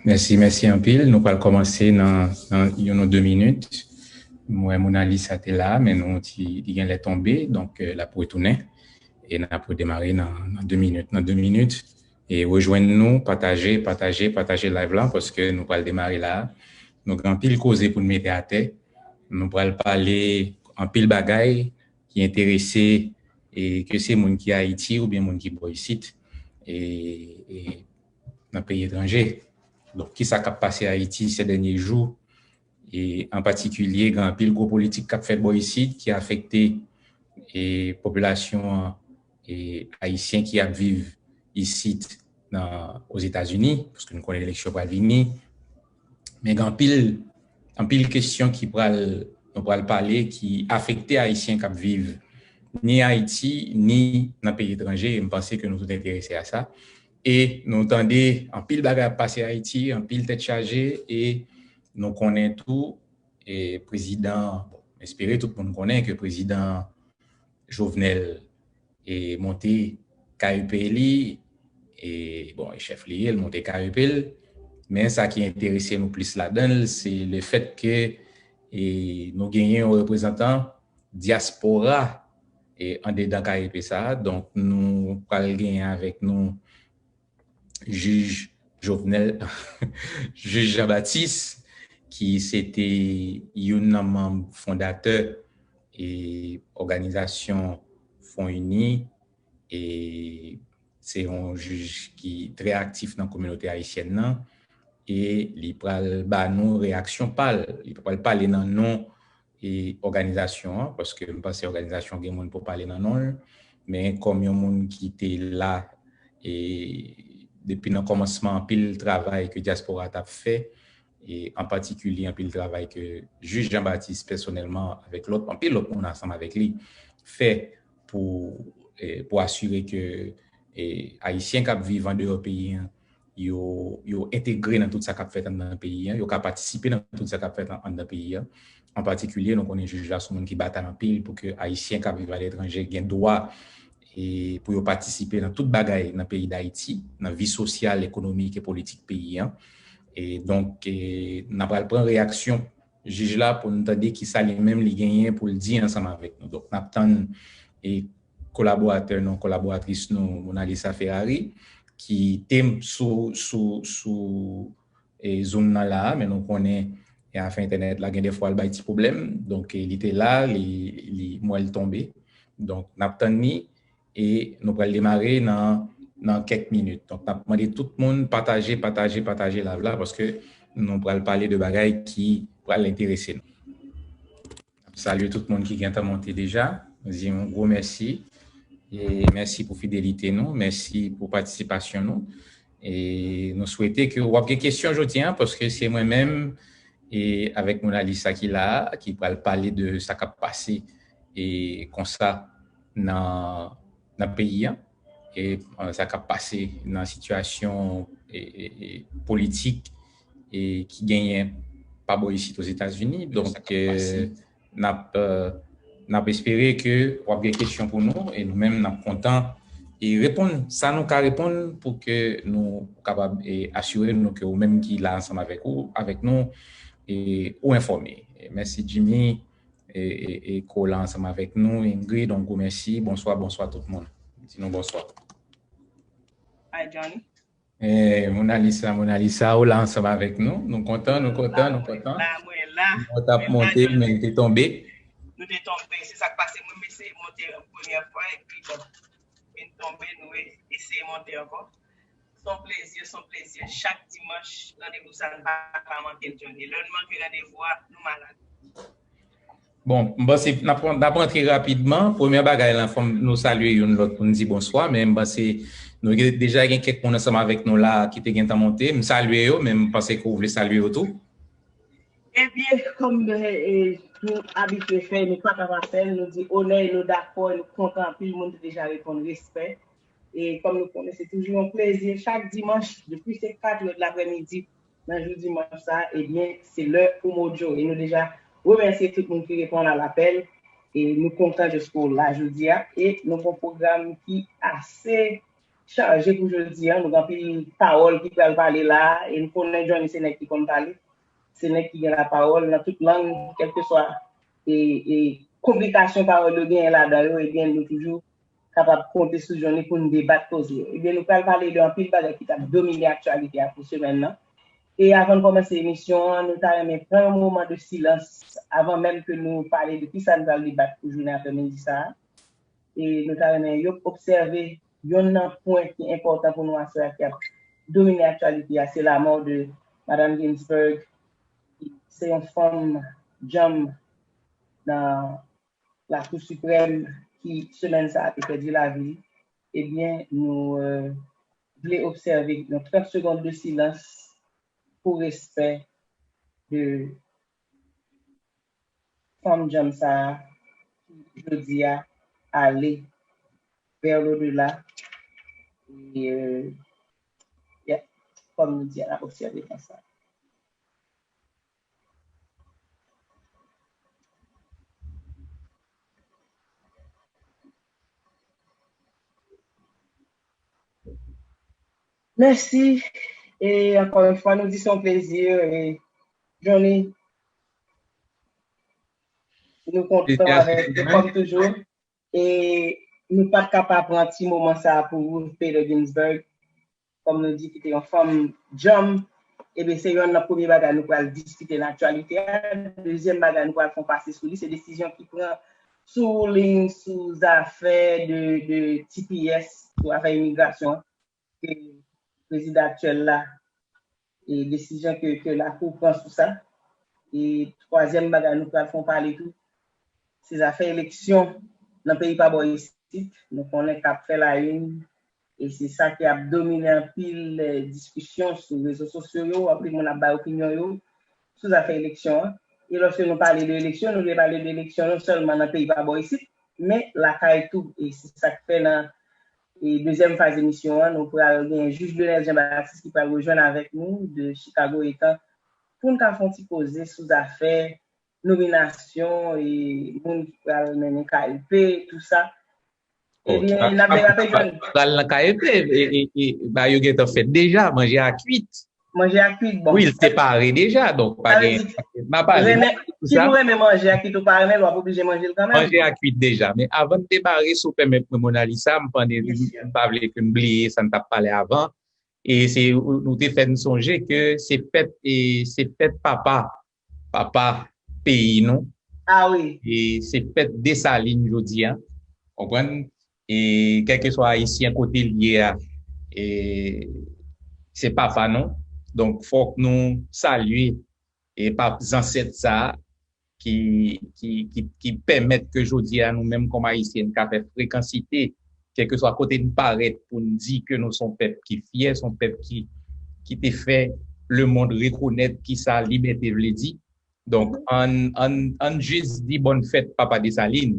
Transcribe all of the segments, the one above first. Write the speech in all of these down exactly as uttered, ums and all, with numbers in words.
Mèsi, mèsi anpil. Nou pral kòmanse nan, nan youn ou de minit. M wè Monalisa te la, men nou ti, li genlè tonbe, donk, euh, l ap retounen. E n ap redemare nan, nan de minit. Nan de minit, e rejwenn nou, pataje, pataje, pataje live la, paske nou pral demare la. Nou gen anpil koze pou n mete atè. Nou pral pale anpil bagay ki enterese, e ke se moun ki Ayiti oubyen moun ki bò isit, e, e nan peyi etranje. Donk, kisa k ap pase Ayiti se dènye jou? E an patikilye, gen anpil gwo politik k ap fèt bò isit ki afekte, e, popilasyon an, e, ayisyen ki ap viv isit nan, Ozetazini, paske nou konnen eleksyon pral vini. Men gen anpil, anpil kesyon ki pral, nou pral pale ki afekte Ayisyen k ap viv ni Ayiti, ni nan peyi etranje. E m panse ke nou tout enterese a sa. E nou tande anpil bagay ap pase Ayiti, anpil tèt chaje, e nou konnen tou, e prezidan, bon, m espere tout moun konnen ke prezidan Jovenel, e monte K E P li, e bon, e chèf li ye, l monte K E P l. Men sa ki enterese nou plis ladan l, se le fèt ke, e nou genyen yon reprezantan dyaspora, e andedan K E P sa a. Donk, nou pral genyen avèk nou jij Jovenel, jij Jean Baptiste, ki se te youn nan manm fondatè, e òganizasyon Front Uni, e se yon jij ki trè aktif nan kominote ayisyèn nan, e li pral ba nou reyaksyon pa l. Li pral pale nan non, e òganizasyon an, paske m panse òganizasyon gen moun pou pale nan non l, men kòm yon moun ki te la, e depi nan kòmansman anpil travay ke dyaspora t ap fè, e an patikilye anpil travay ke jij Jean Baptiste pèsonèlman avèk lòt, anpil lòt moun ansanm avèk li fè pou, e, pou asire ke, e, Ayisyen k ap viv andeyò peyi an, yo, yo entegre nan tout sa k ap fèt anndan peyi an, yo ka patisipe nan tout sa k ap fèt an, anndan peyi an. An patikilye, nou konnen jij la se yon moun ki batay anpil pou ke Ayisyen k ap viv aletranje gen dwa, e, pou yo patisipe nan tout bagay nan peyi Dayiti, nan vi sosyal, ekonomik e politik peyi an. E donk, e, n a pral pran reyaksyon jij la pou n tande kisa li menm li genyen pou l di ansanm avèk nou. Donk, n ap tann, e, kolaboratè nou, kolaboratris nou, Monalisa Ferrari, ki te sou, sou, sou, e, Zoom nan la, men nou konnen, e, afè entènèt la, gen defwa l bay ti pwoblèm, donk, e, li te la, li, li, m wè l tonbe. Donk, n ap tann li, e nou pral demare nan, nan kèk minit. Donk, n ap mande tout moun pataje, pataje, pataje live la, paske nou pral pale de bagay ki pral enterese nou. N ap salye tout moun ki gentan monte deja. Nou di yon gwo mèsi. E mèsi pou fidelite nou, mèsi pou patisipasyon nou. E nou swete ke w ap gen kesyon jodi a, paske se mwen menm e avèk Monalisa ki la a, ki pral pale de sa k ap pase e konsa nan, nan peyi a, e, e sa k ap pase nan sitiyasyon e, e, e politik e ki genyen pa bò isit Ozetazini. Donk, e, n ap, e, n ap espere ke w ap gen kesyon pou nou, e nou menm n ap kontan e reponn sa nou ka reponn pou ke nou kapab e asire nou ke ou menm ki la ansanm avèk ou, avèk nou, e ou enfòme. E mèsi Jimmy, e, e, e Kola ansanm avèk nou, Ingrid, yon gwo mèsi. Bonswa, bonswa tout moun. Di nou bonswa. Hi, Johnny. E, Monalisa, Monalisa, ou la ansanm avèk nou. Nou kontan, nou kontan, nou kontan. La, mwen la. Nou t ap monte, men nou te tonbe. Nou te tonbe, se sa k pase. Mwen, m eseye monte yon premyè fwa, epi, bon, vin tonbe, nou e-, eseye monte ankò. Se yon plezi, se yon plezi. Chak dimanch, randevou sa, n pa ka manke l, Johnny. Lè n manke randevou a, nou malad. Bon, m panse n ap, n ap rantre rapidman. Premye bagay la, fò nou salye youn lòt pou n di bonswa, men m panse nou gen, deja gen kèk moun ansanm avèk nou la ki te gentan monte. M salye yo, men m panse ke w vle salye yo tou. Ebyen, kòm, e, nou abitye fè, nou pa ka pa fè l, nou di onè e nou dakò, e nou kontan anpil, moun te deja reponn, respè. E kòm nou konnen, se toujou yon plezi chak dimanch, depi se kat è de laprèmidi, nan jou dimanch sa, ebyen, se lè Umojo. E nou deja remèsye tout moun ki reponn a lapèl. E nou kontan jis pou la jodi a. E nou gon pwogram ki ase chaje pou jodi a. Nou gen anpil pawòl ki pral pale la, e nou konnen Johnny se nèg ki konn pale. Se nèg ki gen lapawòl nan tout lang, kèlkeswa e, e konplikasyon pawòl yo genyen ladan yo, ebyen, nou toujou kapab konte sou Johnny pou n debat koze yo. Ebyen, nou pral pale de anpil bagay ki t ap domine aktyalite a pou semèn nan. E avan n kòmanse emisyon an, nou ta renmen pran yon moman de silans avan menm ke nou pale de kisa n pral debat pou jounen aprèmidi sa a. E nou ta renmen yo obsève yonn nan pwen ki enpòtan pou nou aswè a ki ap domine aktyalite a, se lamò de Madanm Ginsberg. Se yon fanm djanm nan Lakou Siprèm ki semèn sa a te pèdi lavi li. Ebyen, nou euh, vle obsève yon trant segonn de silans pou respè de fanm djanm sa a ki jodi a ale vers l'au-delà. E euh, yeah, kòm nou di a, n ap obsève konsa. Mèsi. E ankò yon fwa, nou di se yon plezi. E Johnny, nou kontan avèk ou kòm toujou. E nou pa t ka pa pran ti moman sa a pou Ruth Bader Ginsburg, kòm nou di, ki te yon fanm djanm. Ebyen, se yonn nan premye bagay nou pral diskite nan aktyalite a. Dezyèm bagay nou pral fè yon pase sou li, se desizyon ki pran sou liy, sou zafè de, de T P S, sou afè imigrasyon an, ke prezidan aktyèl la, e desizyon ke, ke Lakou pran sou sa. E twazyèm bagay nou pral fè yon pale tou, se zafè eleksyon nan peyi pa bò isit. Nou konnen k ap fè la une, e se sa ki ap domine anpil eh, diskisyon sou rezo sosyo yo, anpil moun ap bay opinyon yo sou zafè eleksyon an. E lòske nou pale de eleksyon, nou vle pale de eleksyon non sèlman nan peyi pa bò isit, men lakay tou. E se sa k fè nan e dezyèm faz emisyon an, nou pral gen jij Denel Jean Baptiste ki pral rejwenn avèk nou de Chicago etan pou n ka fè yon ti koze sou zafè nominasyon e moun ki pral mennen K E P, tou sa. Ebyen, n ap derape, Johnny. Pral nan K E P, e, e, e, ba yo gentan fèt deja, manje a kwit. Manje a kwit, bon. Wi, l te pare deja, donk pa gen. M ap pale. Ki nou renmen manje a kwit ou pa renmen l, w ap oblije manje l kanmenm. Manje a kwit deja, men avan n demare, si w pèmèt mwen, Monalisa, m pa, m pa vle ke n bliye sa n t ap pale avan. E se, nou te fè n sonje ke se fèt, e se fèt papa, papa peyi nou. Ah wi. E se fèt Desalin jodi a. Konprann? E kèlkeswa Ayisyen kote l ye a, e se papa nou. Donk, fòk nou salye e pa zansèt sa a ki, ki, ki, ki pèmèt ke jodi a nou menm kòm Ayisyen n ka fè frekansite, kèlkeswa kote n parèt pou n di ke nou se yon pèp ki fyè, se yon pèp ki, ki te fè lemonn rekonèt kisa libète vle di. Donk, ann, ann, ann jis di bòn fèt Papa Desalin.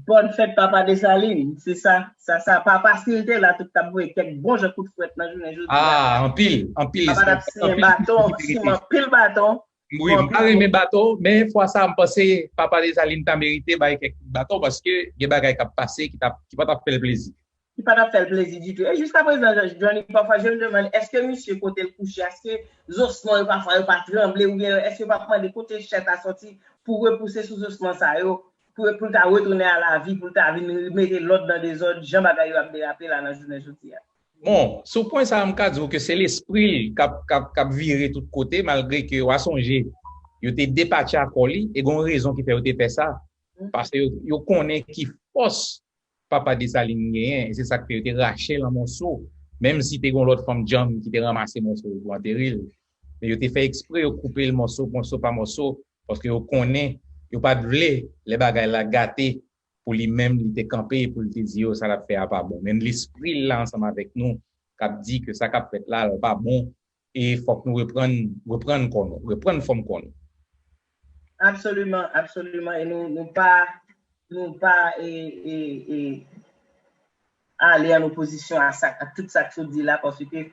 Bòn fèt Papa Desalin, se sa, sa, sa. Papa, si l te la, tout t ap voye kèk bon jan kout fwèt nan jounen jodi a. Ah, anpil, anpil. Papa t ap siyen baton, simen anpil baton. Wi, m pa renmen baton, men fwa sa a, m panse Papa Desalin ta merite bay kèk baton, paske gen bagay k ap pase ki t ap, ki pa t ap fè l plezi. Ki pa t ap fè l plezi ditou. E jiskaprezan, Johnny, pafwa je me demande, èske misye kote l kouche, èske zosman yo pafwa yo pa tranble, oubyen èske yo pa mande kote chè ta sòti pou repouse sou zosman sa yo, pou, pou l ta retounen a lavi, pou l ta vin mete lòd nan dezòd, jan bagay yo ap derape la nan jounen jodi a? Bon, sou pwen sa a, m ka di w ke se lespri l k ap, k ap, k ap vire tout kote, malgre ke w a sonje, yo te depatche akò li, e gen yon rezon ki fè yo te fè sa. Paske yo, yo konnen ki fòs Papa Desalin genyen, e se sa k fè yo te rache l an moso, menm si te gen yon lòt fanm djanm ki te ranmase moso yo pou antere l. Men yo te fè ekspre, yo koupe l moso, moso pa moso, paske yo konnen, yo pa t vle lè bagay la gate, pou li menm, li te kanpe, pou l te di yo, sa l ap fè a pa bon. Men lespri l la ansanm avèk nou, k ap di ke sa k ap fèt la, l pa bon, e fòk nou reprann, reprann kò nou, reprann fòm kò nou. Absoliman, absoliman. E nou, nou pa, nou pa, e, e, e, ale an opozisyon a sa, a tout sa k sot di la, paske,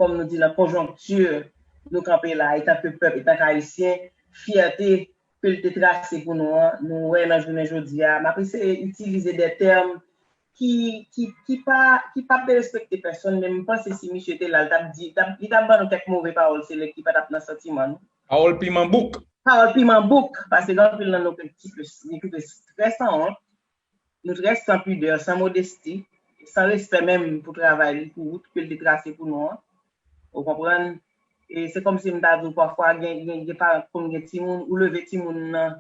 kòm nou di, nan konjonkti nou kanpe la, etanke pèp, etanke Ayisyen, fyète ke l te trase pou nou an, nou wè nan jounen jodi a. M ap eseye itilize de tèm ki, ki, ki pa, ki p ap derespekte pèsonn, men m panse si misye te la, l t ap di, t ap, li t ap ban nou kèk move pawòl, se lè ki pa t ap nan santiman nou. Pawòl piman bouk. Pawòl piman bouk, paske gen anpil nan nou ki, ki, ki trè sanwont, nou trè san pidè, san modesti, san respè menm pou travay li, pou wout ke l te trase pou nou an. Ou konprann? E se kòmsi m ta di w, pafwa gen, gen, gen paran k konn gen timoun, ou leve timoun nan,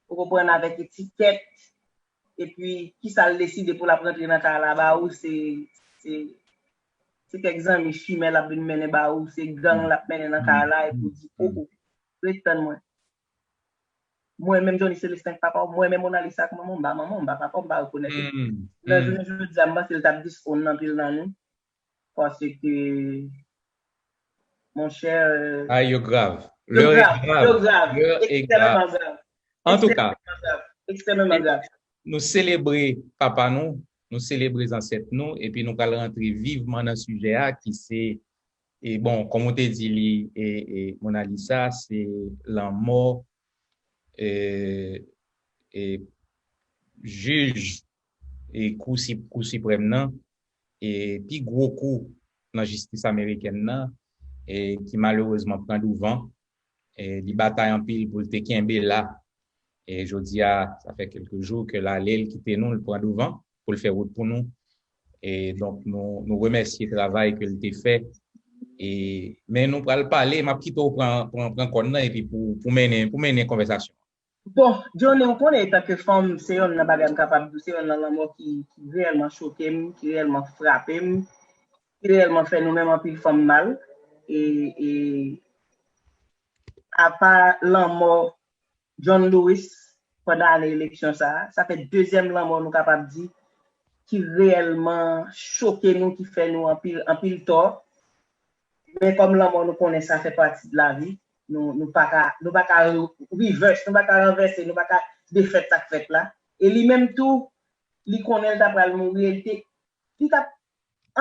ou konprann, avèk etikèt, epi kisa l deside pou l ap rantre nan kay la ba ou, se, se, se kèk zanmi chimè l ap vin mennen ba ou, se gang l ap mennen nan kay la, epi w di, oh, oh, ret tann mwen. Mwen menm Johnny Celestin ak papa w, mwen menm Monalisa ak manman w, m pa manman w, m pa papa w, m pa rekonèt ou. Nan jounen jodi a, m panse l t ap disown anpil nan nou. Paske, monchè, Ay, yo grav. Lè e grav. Yo grav. Lè e grav. Ekstrèmeman grav. Antouka, Ekstrèmeman grav. Nou selebre papa nou, nou selebre zansèt nou, epi nou pral rantre vivman nan sijè a ki se, e bon, kòm ou te di li, e, e Monalisa, se lanmò e, e jij e kou, si, kou siprèm nan, e pi gwo kou nan jistis amerikèn nan, e ki malerezman pran douvan. E li batay anpil pou l te kenbe la. E jodi a, sa fè kèlke jou ke l ale, l kite nou, l pran douvan pou l fè wout pou nou. E donk, nou, nou remèsye travay ke l te fè. E, men nou pral pale, m ap kite w pran, pran, pran kòn nan epi pou, pou mennen, pou mennen konvèsasyon. Bon, Johnny, ou konnen, etanke fanm, se yonn nan bagay m kapab di w, se yonn nan lanmò ki, ki reyèlman choke m, ki reyèlman frape m, ki reyèlman fè nou menm anpil fanm mal. E, e apa lanmò John Lewis pandan ane eleksyon sa a, sa fè dezyèm lanmò nou kapab di ki reyèlman choke nou, ki fè nou anpil, anpil tò. Men kòm lanmò, nou konnen sa fè pati de lavi. Nou, nou pa ka, nou pa ka reverse, nou pa ka ranvèse, nou pa ka defèt sa k fèt la. E li menm tou, li konnen l ta pral mouri, e li te, li t ap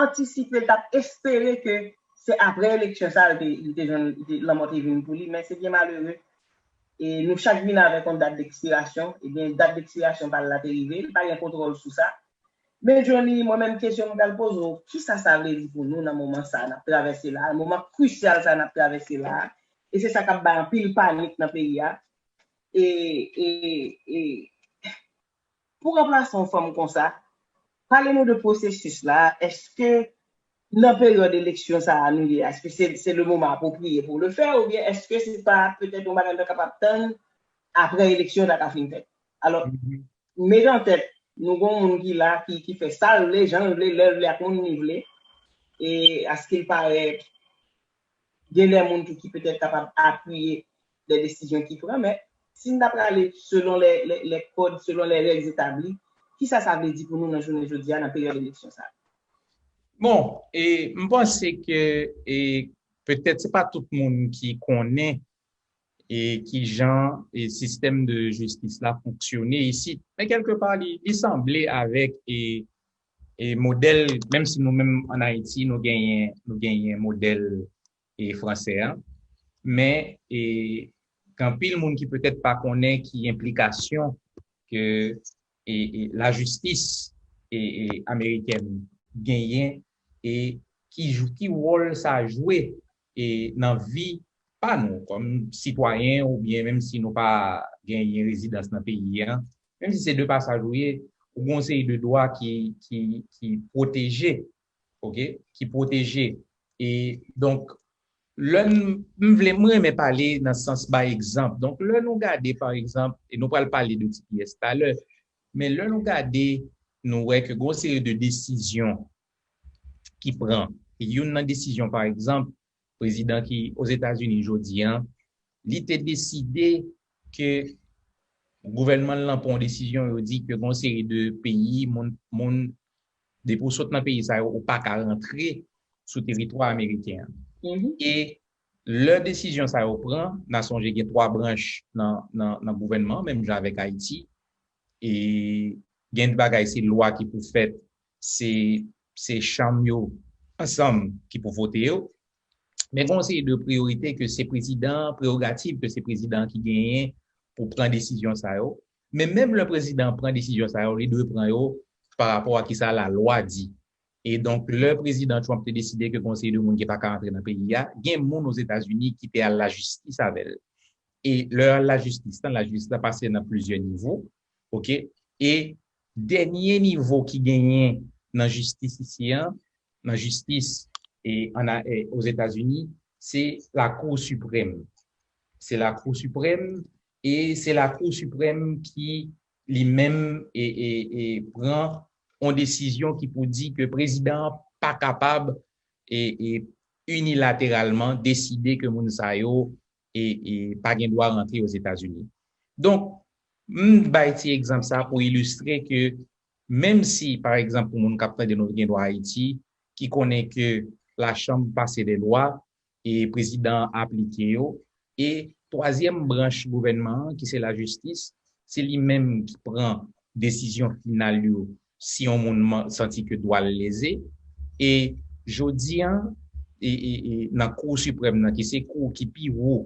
antisipe, li t ap espere ke se apre eleksyon sa a, li te, li te jwenn, li te, lanmò te vin pou li, men se byen malere. E nou chak vin avèk yon dat dekspirasyon, ebyen, dat dekspirasyon pa l la te rive, li pa gen kontwòl sou sa. Men Johnny, mwen menm kesyon m pral poze w, kisa sa vle di pou nou nan moman sa n ap travèse la, moman krisyal sa n ap travèse la, e se sa k ap bay anpil panik nan peyi a. E, e, e pou ranplase yon fanm konsa, pale nou de pwosesis la, èske nan peryòd eleksyon sa a nou ye, èske se, se le moman apwopriye pou le fè, oubyen èske se pa petèt yon bagay nou ta kapab tann apre eleksyon ta ka fin fèt? Alò, met an tèt, nou gon moun ki la, ki, ki fè sa l vle, jan l vle, lè l vle, ak moun li vle. E aske l parèt, gen de moun tou ki petèt kapab apiye de desizyon ki pran, men si n ta prale selon lè, lè, lè kòd, selon lè règ etabli, kisa sa vle di pou nou nan jounen jodi a, nan peryòd eleksyon sa a? Bon, e m panse ke, e petèt se pa tout moun ki konnen e kijan e sistèm de jistis la fonksyone isit. Men kèlkepa, li, li sanble avèk e, e modèl, menm si nou menm ann Ayiti, nou genyen, nou genyen modèl e fransè a. Men e, gen anpil moun ki petèt pa konnen ki enplikasyon ke e, e lajistis e, e amerikèn genyen e ki, ki wòl sa jwe e nan vi pa nou kòm sitwayen oubyen menm si nou pa genyen rezidans nan peyi a, menm si se de pasaj ou ye, ou gen yon seri de dwa ki, ki, ki pwoteje, oke, ki pwoteje. E donk, lè m, m vle, m renmen pale nan sans bay egzanp. Donk, lè nou gade, pa egzanp, e nou pral pale de T P S talè, men lè nou gade, nou wè ke gen yon seri de desizyon ki pran. E youn nan desizyon, pa egzanp, prezidan ki Ozetazini jodi a, li te deside ke gouvènman l lan pran yon desizyon, yo di ke gen yon seri de peyi, moun, moun, depi w sot nan peyi sa yo, ou pa ka rantre sou teritwa ameriken an. E lè desizyon sa yo pran, n a sonje gen twa branch nan, nan, nan gouvènman, menm jan avèk Ayiti. E gen de bagay, se lwa ki pou fèt, se, se chanm yo ansanm ki pou vote yo. Men gen yon seri de priyorite ke se prezidan, prerogativ ke se prezidan ki genyen pou pran desizyon sa yo. Men menm lè prezidan pran desizyon sa yo, li dwe pran yo pa rapò a kisa lalwa di. E donk, lè prezidan Trump te deside ke gon seri de moun ki pa ka antre nan peyi a, gen moun Ozetazini ki te al lajistis avè l. E lè al lajistis lan, lajistis la pase nan plizyè nivo, oke? E dènye nivo ki genyen nan jistis isi a, nan jistis e, an, e, Ozetazini, se Lakou Siprèm. Se Lakou Siprèm, e se Lakou Siprèm ki li menm e, e, e pran yon desizyon ki pou di ke prezidan an pa kapab e, e inilateralman deside ke moun sa yo e, e pa gen dwa rantre Ozetazini. Donk, m bay ti egzanp sa pou ilistre ke menm si, pa egzanp, pou moun k ap tande nou gen dwa Ayiti, ki konnen ke lachanm pase de lwa, e prezidan an aplike yo. E twazyèm branch gouvènman an, ki se lajistis, se li menm ki pran desizyon final yo si yon moun man- santi ke dwa l leze. E jodi a, e, e, e, nan Kou Siprèm nan, ki se kou ki pi wo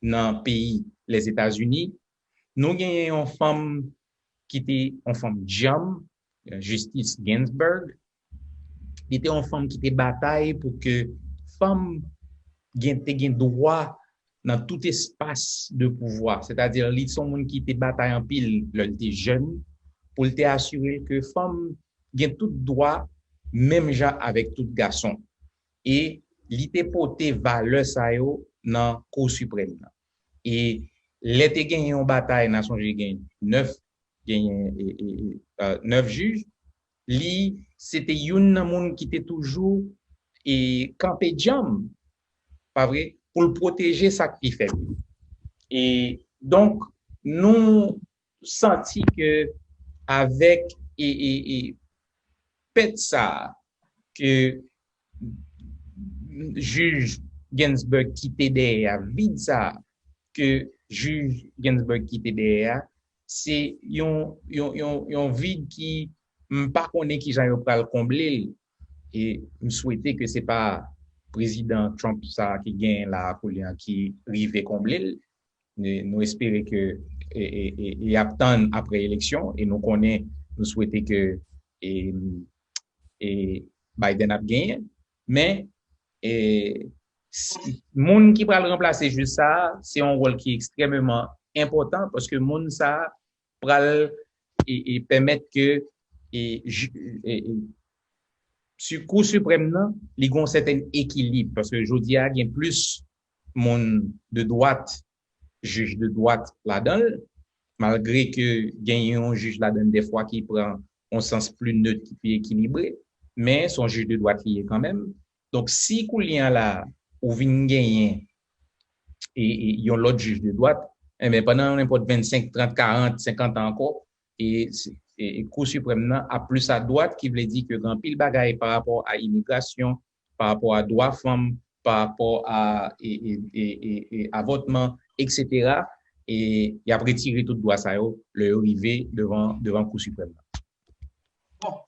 nan peyi Lèzetazini, nou genyen yon fanm ki te yon fanm djanm, Justice Ginsburg. Li te yon fanm ki te batay pou ke fanm gen, te gen dwa nan tout espas de pouvwa. Sètadi, li se yon moun ki te batay anpil lè l te jèn, pou l te asire l ke fanm gen tout dwa, menm jan avèk tout gason. E li te pote valè sa yo nan Kou Siprèm nan. E lè te genyen yon batay, n a sonje gen nèf, genyen e, e, e, e, nèf jij, li se te youn nan moun ki te toujou e kanpe djanm, pa vre, pou l pwoteje sa k pi fèb yo. E donk, nou santi ke avèk e, e, e pèt sa a ke jij Ginsburg kite dèyè a, vid sa a ke jij Ginsburg kite dèyè a, se yon, yon, yon, yon vid ki m pa konnen kijan yo pral konble l. E m swete ke se pa prezidan Trump sa a ki genyen la a kounye a ki rive konble l. E nou espere ke e, e, e, y ap tann apre eleksyon e nou konnen, nou swete ke e, e Biden ap genyen. Men e, s- moun ki pral ranplase jij sa a, se yon wòl ki ekstrèmeman enpòtan paske moun sa a pral e, e pèmèt ke e, ju- e, e, si Kou Siprèm nan, li gen yon sèten ekilib, paske jodi a gen plis moun de dwat, jij de dwat ladan l, malgre ke gen yon jij ladan l dèfwa ki pran yon sans pli nèt, ki pi ekilibre, men se yon jij de dwat li ye kanmenm. Donk, si kounye a la, ou vin genyen e, e yon lòt jij de dwat, enben, pandan nenpòt vennsenk, trant, karant, senkant an ankò, e, e, e Kou Siprèm nan ap plis a dwat, ki vle di ke gen anpil bagay pa rapò a imigrasyon, pa rapò a dwa fanm, pa rapò a e, e, e, e, e avòtman, etsetera. E y ap retire tout dwa sa yo lè yo rive devan, devan Kou Siprèm nan. Bon,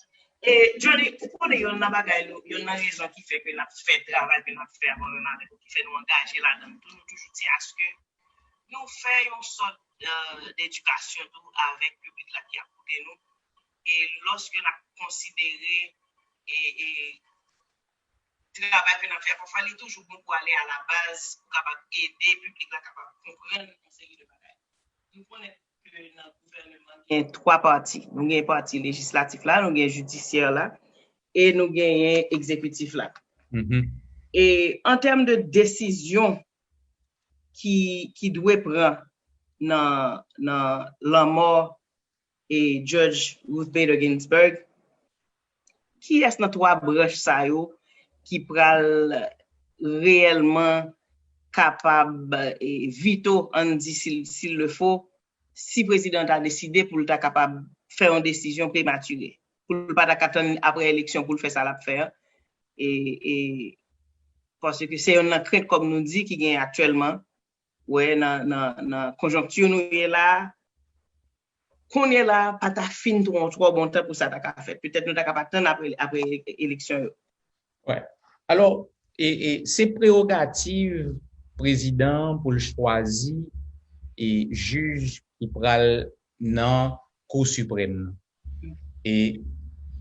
e Johnny, ou konnen yonn nan bagay nou, yonn nan rezon ki fè ke n ap fè travay ke n ap fè ansanm avèk ou, ki fè nou angaje ladan l tou, nou toujou di aske nou fè yon sòt euh, d'edikasyon tou avèk piblik la ki ap koute nou. E lòske n ap konsidere e, e travay ke n ap fè, pafwa li toujou bon pou ale a la baz pou kapab ede piblik la kapab konprann yon seri de bagay. Nou konnen ke nan gouvènman gen twa pati. Nou gen pati lejislatif la, nou gen jidisyè la, e nou genyen egzekitif la. E an tèm de desizyon ki, ki dwe pran nan, nan lanmò e Judge Ruth Bader Ginsburg, kiyès nan twa branch sa yo ki pral reyèlman kapab e, veto, ann di s'il, s'il le faut, si prezidan ta deside pou l ta kapab fè yon desizyon prematire, pou l pa ta ka tann apre eleksyon pou l fè sa l ap fè an. E, e, paske se youn nan krent, kòm nou di, ki gen aktyèlman, wè, nan, nan, nan konjonkti nou ye la, kounye la, pa ta fin twò, twò bon tan pou sa ta ka fèt. Petèt nou ta ka pa tann apre, apre eleksyon yo. Wè. Alò, e, e, se prewogativ prezidan pou l chwazi e jij ki pral nan Kou Siprèm nan. E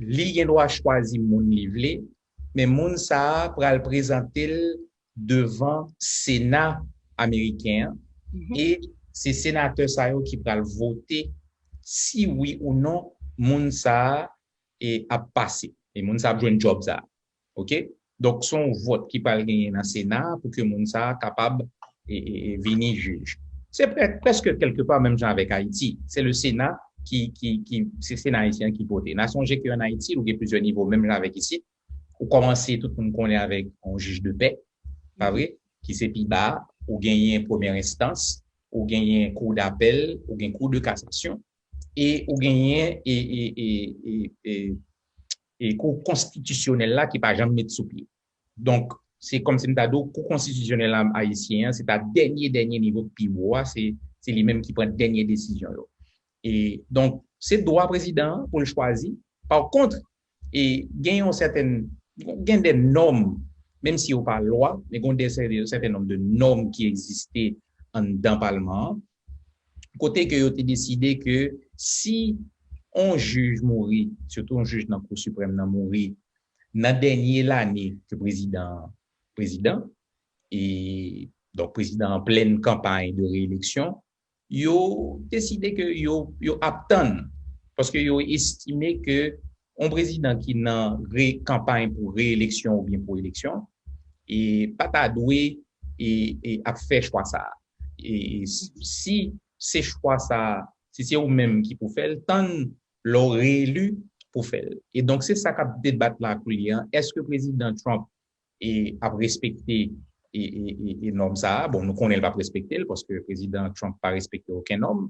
li gen dwa chwazi moun li vle, men moun sa a pral prezante l devan Sena ameriken an, e se senatè sa yo ki pral vote si wi ou non moun sa a e, ap pase. E moun sa ap jwenn djòb sa. Oke? Donk, se yon vòt ki pral genyen nan Sena pou ke moun sa a kapab e, e, e, vini jij. Se pre, prèske kèlkepa menm jan avèk Ayiti. Se le Sena ki, ki, ki, se Sena ayisyen ki vote. N a sonje ke an Ayiti, ou gen plizyè nivo, menm jan avèk isit, ou kòmanse, tout moun konnen, avèk yon jij de pè, pa vre, ki se pi ba, ou genyen premyè enstans, ou genyen kou dapèl, ou gen kou de kasasyon, e ou genyen e, e, e, e, e, e kou konstitisyonèl la ki pa janm met sou pye. Donk, se kòmsi m ta di w, kou konstitisyonèl la ayisyen an, se ta dènye, dènye nivo ki pi wo a, se, se li menm ki pran dènye desizyon yo. E, donk, se dwa prezidan an pou l chwazi. Pa kont, e, gen yon sètèn, gen de nòm, menm si yo pa lwa, men gen de sètèn nòm de nòm ki egziste anndan palman an, kote ke yo te deside ke si yon jij mouri, sitou yon jij nan Kou Siprèm nan mouri, nan dènye lane ke prezidan an prezidan, e donk prezidan an plèn kanpay de reyeleksyon, yo deside ke yo, yo ap tann, paske yo estime ke yon prezidan ki nan re, kanpay pou reyeleksyon oubyen pou eleksyon, e pa ta dwe e, e ap fè chwa sa a. E si se chwa sa a, si se ou menm ki pou fè l, tann lè w reeli pou fè l. E donk, se sa k ap debat la koulye a. Èske prezidan Trump e, ap respekte e, e, e, e nòm sa a? Bon, nou konnen l p ap respekte l, paske prezidan Trump pa respekte okenn nòm.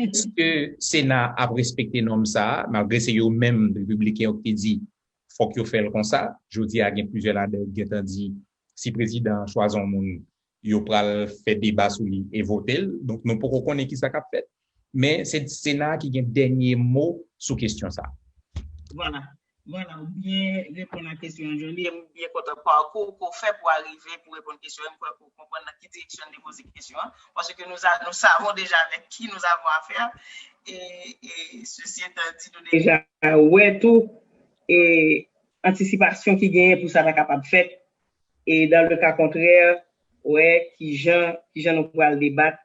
Èske Sena ap respekte nòm sa a, malgre se yo menm, repibliken yo, ki te di fòk yo fè l konsa? Jodi a, gen plizyè ladan yo ki gentan di, si prezidan an chwazi yon moun, yo pral fè deba sou li e vote l. Donk, nou poko konnen kisa k ap fèt. Men se Sena a ki gen dènye mo sou kesyon sa a. Vwala. Vwala, ou byen reponn a kesyon an, Johnny, e m byen kontan pakou ke w fè pou w arive pou reponn kesyon an. M kwè ke w konprann nan ki direksyon m te poze kesyon an, paske nous, nous savons déjà avec qui nous avons affaire. Et, et ceci étant dit, nou deja wè tou e antisipasyon ki genyen pou sa ta kapab fèt. E dans le cas contraire, wè kijan, kijan nou pral debat,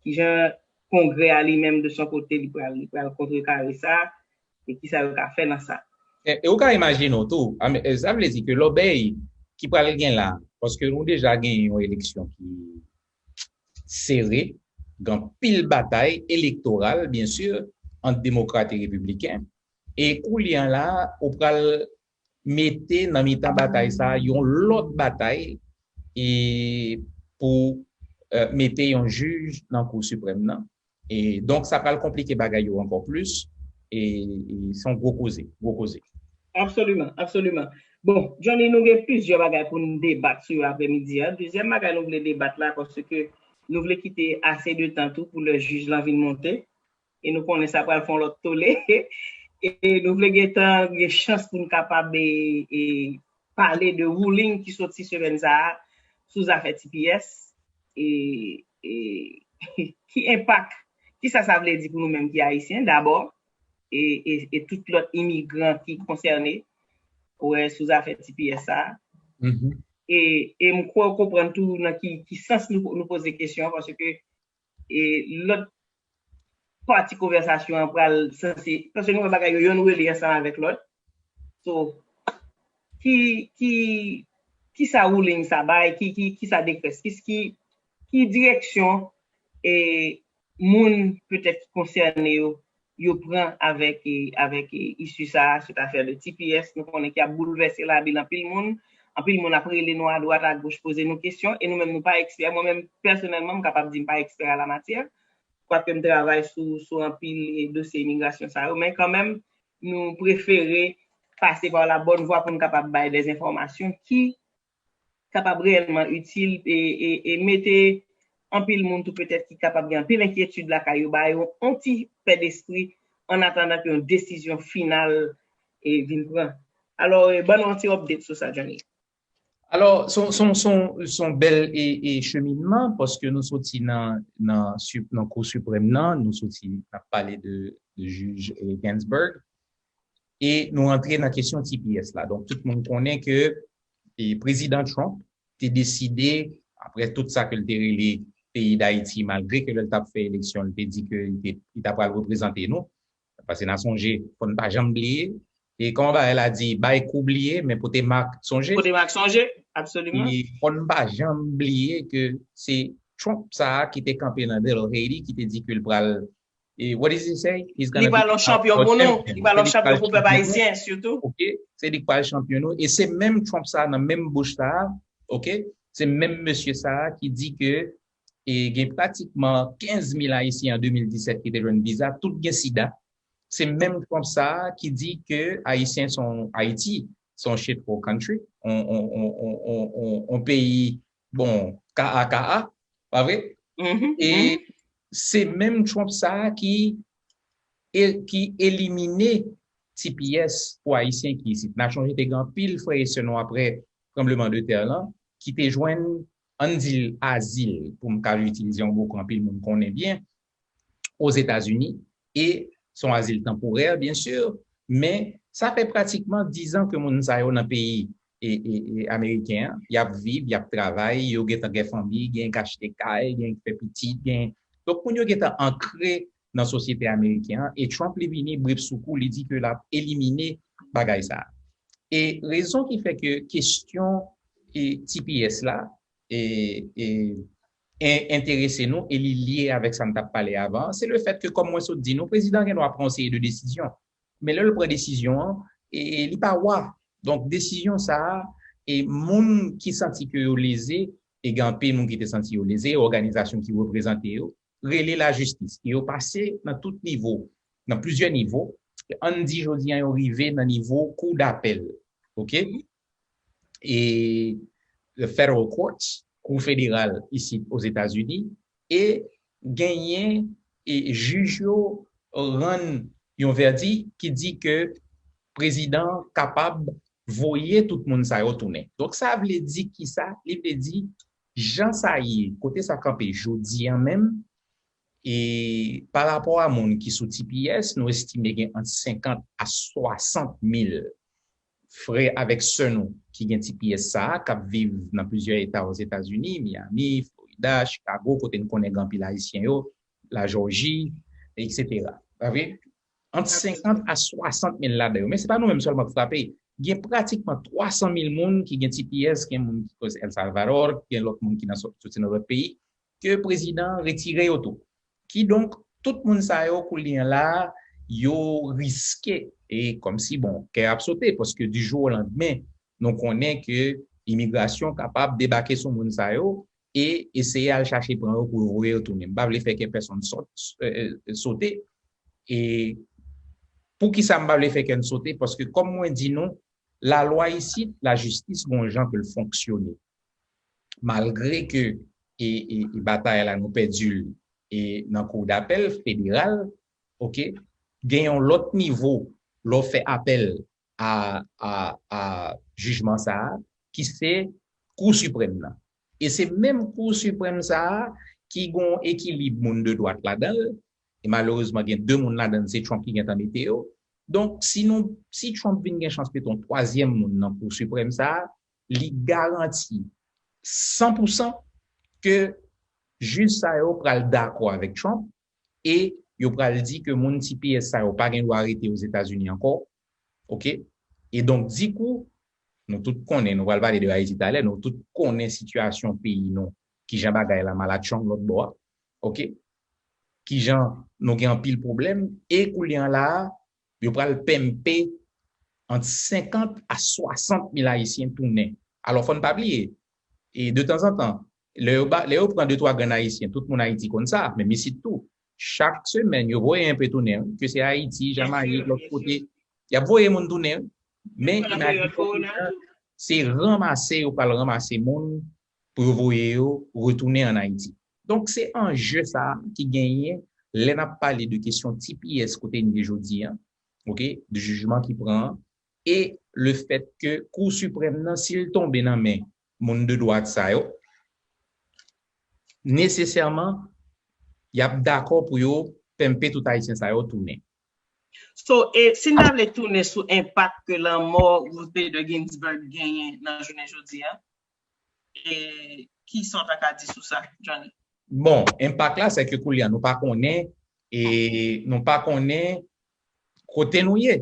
kijan Kongrè a li menm de son kote li pral, li pral kontrekare sa, e kisa yo ka fè nan sa. E, e ou ka imajine w tou, sa vle di ke lòbèy ki pral gen la, paske nou deja gen yon eleksyon ki sere, gen anpil batay elektoral, byen si, ant demokrat e repibliken, e koulye a la, ou pral mete nan mitan batay sa a yon lòt batay e pou e, mete yon jij nan Kou Siprèm nan. E, donk, sa pral konplike bagay yo ankò plis. E, e se yon gwo koze, gwo koze. Absoliman, absoliman. Bon, Johnny, nou gen plizyè bagay pou n debat sou yo aprèmidi a. Dezyèm bagay nou vle debat la, paske nou vle kite ase de tan tou pou lè jij lan vin monte. E nou konnen sa pral fè yon lòt tole. E nou vle gentan gen chans pou n kapab e, e, pale de ruling ki soti semèn sa a sou zafè T P S. E, e ki enpak, kisa sa vle di pou nou menm ki Ayisyen dabò, e, e, e tout lòt imigran ki konsène, wè, sou zafè T P S sa a. E, e m kwè w konprann tou nan ki, ki sans nou, nou poze kesyon an, paske e lòt pati konvèsasyon an pral sanse, paske nou wè bagay yo, yonn rele ansanm avèk lòt. So, ki, ki, ki sa ruling sa bay, ki, ki, ki sa dekrè, ki, ki, ki direksyon e moun petèt ki konsène yo, yo pran avèk, e, avèk e, issue sa a, cette affaire de T P S, nou konnen ki ap boulvèse lavi anpil moun. Anpil moun ap rele nou adwat, agoch, poze nou kesyon, e nou menm nou pa ekspè. Mwen menm, pèsonèlman, m kapab di m pa ekspè a la matyè, kwake m travay sou, sou anpil e, dosye imigrasyon sa yo, men kanmenm, nou prefere pase pa la bòn vwa pou n kapab bay de enfòmasyon ki kapab reyèlman itil e, e, e mete anpil moun tou petèt ki kapab gen anpil enkyetid lakay yo, ba yo yon ti pè despri an atandan ke yon desizyon final e, vin pran. Alò, e, ban nou yon ti update sou sa, Johnny. Alò, se yon, se yon, se yon, se yon bèl e, e cheminman, paske nou soti nan, nan, nan Kou Siprèm nan, nou soti, n ap pale de, de jij e, Ginsburg. E nou antre nan kesyon T P S la. Donk, tout moun konnen ke e, Prezidan Trump te deside, apre tout sa ke l te rele peyi Dayiti, malgre ke lè l t ap fè eleksyon, l te di ke li te, li t ap pral reprezante nou. Paske n a sonje, fò n pa janm bliye. E kòman bagay la di, bay kou bliye, men pote mak sonje. Pote mak sonje, absoliman. E fò n pa janm bliye ke se Trump sa a ki te kanpe nan Little Haiti, ki te di ke l pral e what does he say? He's gonna li pral yon chanpyon pou nou. Li pral yon chanpyon pou pèp ayisyen, sitou. Ok, se li ki pral chanpyon nou. E se menm Trump sa a, nan menm bouch sa a, ok, se menm mesye sa a ki di ke e gen pratikman kenz mil Ayisyen an de mil disèt ki te jwenn viza, tout gen sida. Se menm Trump sa a ki di ke Ayisyen se yon, Ayiti se yon shithole country, yon peyi, bon, ka a ka a, pa vre? E se menm Trump sa a ki, ki elimine T P S pou Ayisyen ki isit. N a chonje te gen anpil frè e sè nou apre tranbleman de tè lan ki te jwenn, ann di l, azil, pou m ka itilize yon mo ke anpil moun konnen byen, Ozetazini, e se yon azil tanporè, byen si, men sa fè pratikman diz an ke moun sa yo nan peyi e, e, e ameriken an, y ap viv, y ap travay, yo gentan gen fanmi, gen k achte kay, gen k fè pitit, gen. Donk, moun yo gentan ankre nan sosyete ameriken an, e Trump li vini brip sou kou, li di ke l ap elimine bagay sa a. E rezon ki fè ke kesyon e, T P S la e, e, en- enterese nou e li lye avèk sa n t ap pale avan, se le fèt ke, kòm mwen sot di nou, prezidan gen dwa pran yon seri de desizyon. Men lè l pran desizyon an, e, e li pa wa. Donk, desizyon sa a, e moun ki santi ke yo leze, e gen anpil moun ki te santi yo leze, òganizasyon ki reprezante yo, rele lajistis. E yo pase nan tout nivo, nan plizyè nivo. Ann di jodi a yo rive nan nivo kou dapèl. Ok? E the federal courts, kou federal isit Ozetazini, e genyen e jij yo rann yon vèdi ki di ke prezidan kapab voye tout moun sa yo tounen. Donk, sa vle di kisa? Li vle di, jan sa ye, kote sa kanpe jodi a menm, e pa rapò a moun ki sou T P S, nou estime gen ant senkant a swasant mil frè avèk sè nou ki gen T P S sa a, k ap viv nan plizyè eta Ozetazini, Miami, Florida, Chicago, kote n konnen gen anpil Ayisyen yo, Lajòji, etsetera. Pa vre? Ant senkant a swasant mil ladan yo. Men se pa nou menm sèlman k frape. Gen pratikman twa san mil moun ki gen T P S, gen moun ki koz El Salvador, gen lòt moun ki nan sòti nan lòt peyi, ke prezidan an retire yo tou. Kidonk, tout moun sa yo kounye a la, yo riske, e kòmsi, bon, kè ap sote, paske du jour au lendemain, nou konnen ke imigrasyon kapab debake sou moun sa yo, e eseye al chache pran yo pou yo voye yo tounen. M pa vle fè kè pèsonn sòt, e, e, sote. E poukisa m pa vle fè kè n sote? Paske kòm mwen di nou, lalwa isit, lajistis gon jan ke l fonksyone. Malgre ke e, e, e batay la nou pèdi l e nan kou dapèl federal, ok, gen yon lòt nivo lè w fè apèl a, a, a jijman sa a, ki se Kou Siprèm nan. E se menm Kou Siprèm sa a ki gon ekilib moun de dwat ladan l, e malerezman gen de moun ladan l, se Trump ki gentan mete yo. Donk, si nou, si Trump vin gen chans mete yon twazyèm moun nan Kou Siprèm sa a, li garanti san pou san ke jij sa yo pral dakò avèk Trump e yo pral di ke moun T P S sa yo pa gen dwa rete Ozetazini ankò. Ok? E donk, dikou, nou tout konnen, nou pral pale de Ayiti talè, nou tout konnen sitiyasyon peyi nou, kijan bagay la malatchong lòt bò a. Ok? Kijan nou gen anpil pwoblèm, e kounye a la a, yo pral pèmpe ant senkant a swasant mil Ayisyen tounen. Alò, fò n pa bliye, e de tanzantan, lè yo, ba, lè yo pran de twa grenn Ayisyen, tout moun Ayiti konn sa, menm isit tou, chak semèn, yo voye enpe tounen, wi, ke se Ayiti, Jamayik, lòt kote, y ap voye moun tounen, wi. Men, imajine w, se ranmase, yo pral ranmase moun pou yo voye yo retounen ann Ayiti. Donk, se anje sa a ki genyen lè n ap pale de kesyon T P S kote n ye jodi a, ok, de jijman ki pran an, e le fèt ke Kou Siprèm nan, si l tonbe nan men moun de dwat sa yo, nesesèman, y ap dakò pou yo pèmpe tout Ayisyen sa yo tounen. So, e si n ta vle tounen sou enpak ke lanmò Ruth Bader Ginsburg genyen nan jounen jodi a, e ki sa w ta ka di sou sa, Johnny? Bon, enpak la, se ke koulye a, nou pa konnen, e nou pa konnen kote nou ye.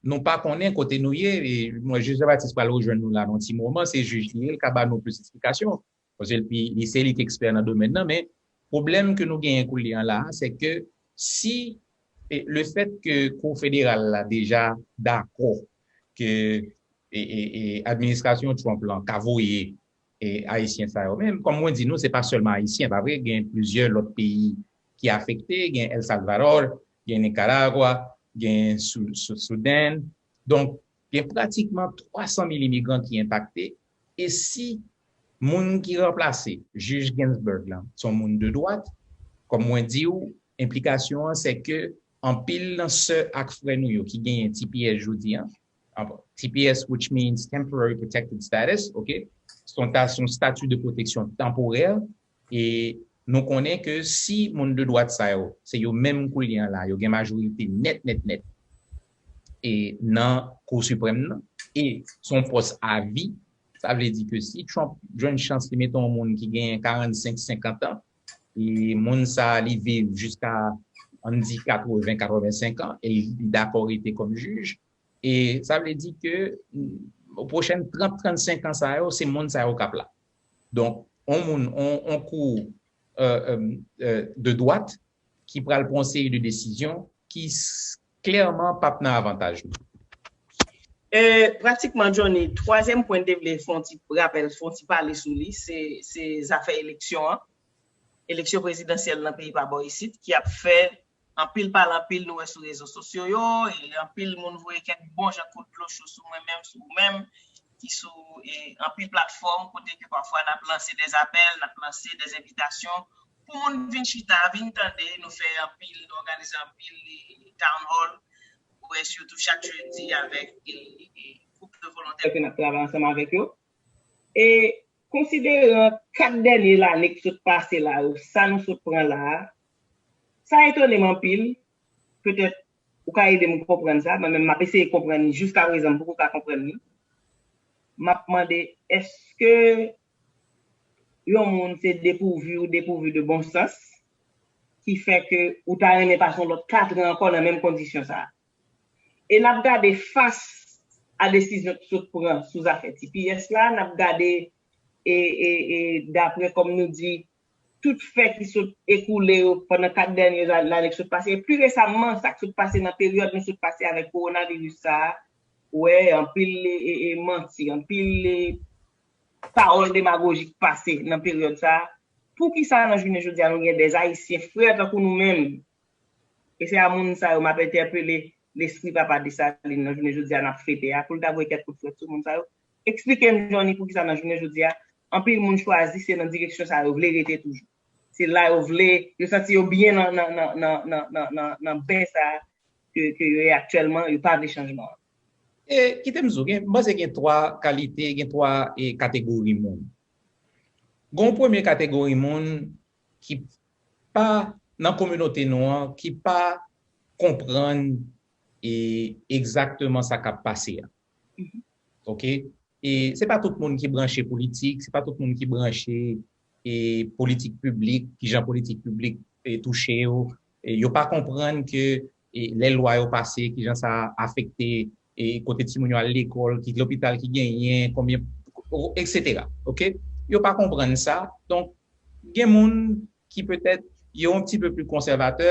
Nou pa konnen kote nou ye. E mwen, Joseph Baptiste pral rejwenn nou la nan ti moman, se jij li ye, l ka ba nou plis eksplikasyon. Paske li, li se li ki ekspè nan domèn nan, men pwoblèm ke nou genyen koulye a la, se ke si e, le fèt ke Kou Federal la deja dakò ke e, e, e, administrasyon Trump lan ka voye e, Ayisyen sa yo menm, kòm mwen di nou, se pa sèlman Ayisyen, pa vre, gen plizyè lòt peyi ki afekte, gen El Salvador, gen Nicaragua, gen Sou, Sou, Soudan. Donk, gen pratikman twa san mil imigran ki enpakte. E si moun ki ranplase jij Ginsburg lan se yon moun de dwat, kòm mwen di w, enplikasyon an se ke anpil nan sè ak frè nou yo ki genyen T P S jodi a, T P S, which means temporary protected status, ok? Se yon stati de pwoteksyon tanporè. E nou konnen ke si moun de dwat sa yo, se yo menm koulye a la, yo gen majorite nèt, nèt, nèt e nan Kou Siprèm nan, e se yon pòs a vi, sa vle di ke si Trump jwenn chans li mete yon moun ki genyen karannsenk, senkant an, e moun sa li viv jiska, ann di, katreven, katrevensenk an, e li dakò rete kòm jij, e sa vle di ke pwochèn trant, trannsenk an sa yo, se moun sa yo k ap la. Donk, on moun, on, on kou euh, euh, euh, de dwat ki pral pran yon seri de desizyon ki s- klèman p ap nan avantaj nou. E, pratikman, Johnny, twazyèm pwen m te vle fè yon ti rapèl, fè yon ti pale sou li, se, se zafè eleksyon an. Eleksyon prezidansyèl nan peyi pa bò isit, ki ap fè anpil pale, anpil nou wè sou rezo sosyo yo, e anpil moun voye kèk bon jan kout dlo cho sou mwen menm, sou ou menm, ki sou e, anpil platfòm kote ke pafwa n ap lanse dè apèl, n ap lanse dè envitasyon pou moun vin chita, vin tande, nou fè anpil, nou òganize anpil e, town hall, ou wè sitou chak jedi avèk e, e, gwoup de volontè ke n ap travay ansanm avèk yo. E konsideran kat dènye lane ki sot pase la yo, sa nou sot pran la a, sa etone m anpil. Petèt ou ka ede m konprann sa, mwen menm m ap eseye konprann li jiska prezan, m poko ka konprann li. M ap mande, èske yon moun se depouvi ou depouvi de bon sans ki fè ke ou ta renmen pase yon lòt katran ankò nan menm kondisyon sa a? E n ap gade fas a desizyon ki sot pran sou zafè T P S la, n ap gade e, e, e daprè kòm nou di, tout fè ki sot ekoule yo pandan kat dènye lane ki sot pase, e pli resaman sa ki sot pase nan peryòd nou sot pase avèk kowonaviris sa a, wè, anpil e, e, e manti, anpil e, pawòl demagojik pase nan peryòd sa a. Poukisa nan jounen jodi a nou gen dè Ayisyen frè tankou nou menm? E se a moun sa yo m ap entèpele lespri Papa Desalin nan jounen jodi a n ap fete a, pou l ta voye kèk kout frèt sou moun sa yo. Eksplike m, Johnny, poukisa nan jounen jodi a, anpil moun chwazi se nan direksyon sa yo vle rete toujou. Se la yo vle, yo santi yo byen nan, nan, nan, nan, nan, nan, nan, nan ben sa a ke, ke yo ye aktyèlman, yo pa vle chanjman an. E kite m di w, gen, m panse gen twa kalite, gen twa e, kategori moun. Gen yon premye kategori moun ki pa nan kominote nou an, ki pa konprann e, egzakteman sa k ap pase a. Oke? E se pa tout moun ki branche politik, se pa tout moun ki branche e, politik piblik, kijan politik piblik e, touche yo. E, yo pa konprann ke e, lè lwa yo pase, kijan sa afekte e, kote timoun yo al lekòl, ki lopital ki genyen, konbyen, etsetera. Oke? Yo pa konprann sa. Donk, gen moun ki petèt yo yon ti pe pli konsèvatè,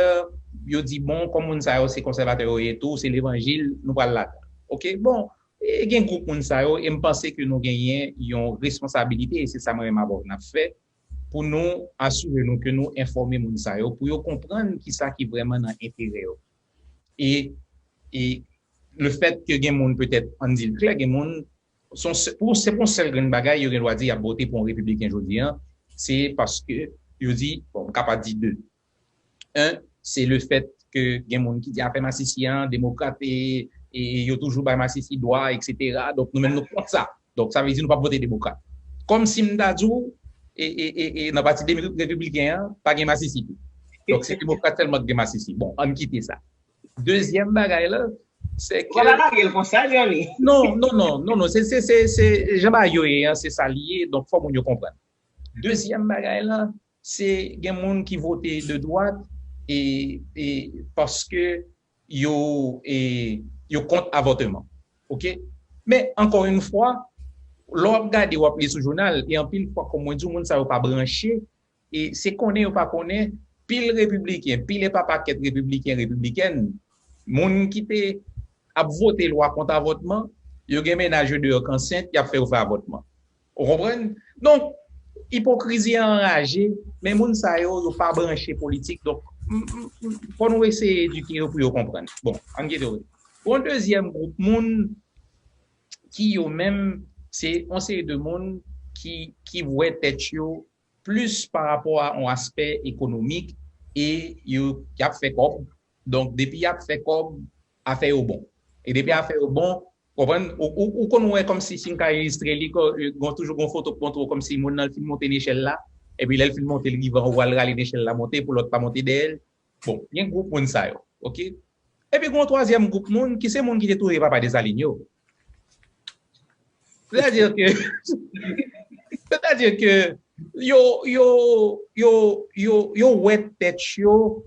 yo di, bon, kòm moun sa yo se konsèvatè yo ye tou, se levanjil, nou pral ladan. Oke? Bon, e gen gwoup moun sa yo, e m panse ke nou genyen yon responsabilite, e se sa mwen menm avè w n ap fè, pou nou asire nou ke nou enfòme moun sa yo, pou yo konprann kisa ki vrèman nan enterè yo. E, e le fèt ke gen moun petèt, ann di l klè, gen moun, se yon sè- pou, se pou yon sèl grenn bagay, yo gen dwa di y ap vote pou yon repibliken jodi a, se paske yo di, bon, m ka pa di de. En, se le fèt ke gen moun ki di afè masisi an, demokrat e, e yo toujou bay masisi dwa, etsetera. Donk, nou menm nou kont sa. Donk, sa vle di nou p ap vote demokrat. Kòm si m ta di w, e, e, e, e nan pati de repibliken an, pa gen masisi tou. Donk, se demokrat sèlman ki gen masisi. Bon, ann kite sa. Dezyèm bagay la, se Ou pa ke lage l konsa, Johnny. Non, non, non, non, non, se, se, se, se jan bagay yo ye an, se sa li ye, donk fò moun yo konprann. Dezyèm bagay la, se gen moun ki vote de dwat e, e paske yo, e, yo kont avòtman. Oke? Men, ankò yon fwa, lè w ap gade, w ap li sou jounal, e anpil fwa, kòm mwen di w, moun sa yo pa branche, e se konnen yo pa konnen, pil repibliken, pil e pa pakèt repibliken, repiblikèn, moun ki te ap vote lwa kont avòtman, yo gen mennaj yo deyò k ansent, y ap fè yo fè avòtman. Ou konprann? Donk, ipokrizi an anraje, men moun sa yo, yo pa branche politik. Donk, m- m- m- fò nou eseye edike yo pou yo konprann. Bon, ann kite w. Yon dezyèm gwoup moun ki yo menm, se yon seri de moun ki, ki wè tèt yo plis pa rapò a yon aspè ekonomik e yo, y ap fè kòb. Donk, depi y ap fè kòb, afè yo bon. E depi afè yo bon, konprann? Ou, ou, ou konn wè kòmsi, si m ka ilistre li, gon toujou gon foto k montre w kòmsi moun nan fin monte nechèl la, epi lè l fin monte, l rive anwo, al rale nechèl la monte pou lòt pa monte dèyè l. Bon, gen gwoup moun sa yo, oke? Epi gon twazyèm gwoup moun ki se moun ki te touye papa Desalin yo. Sètadi ke, sètadi ke yo, yo, yo, yo, yo wè tèt yo,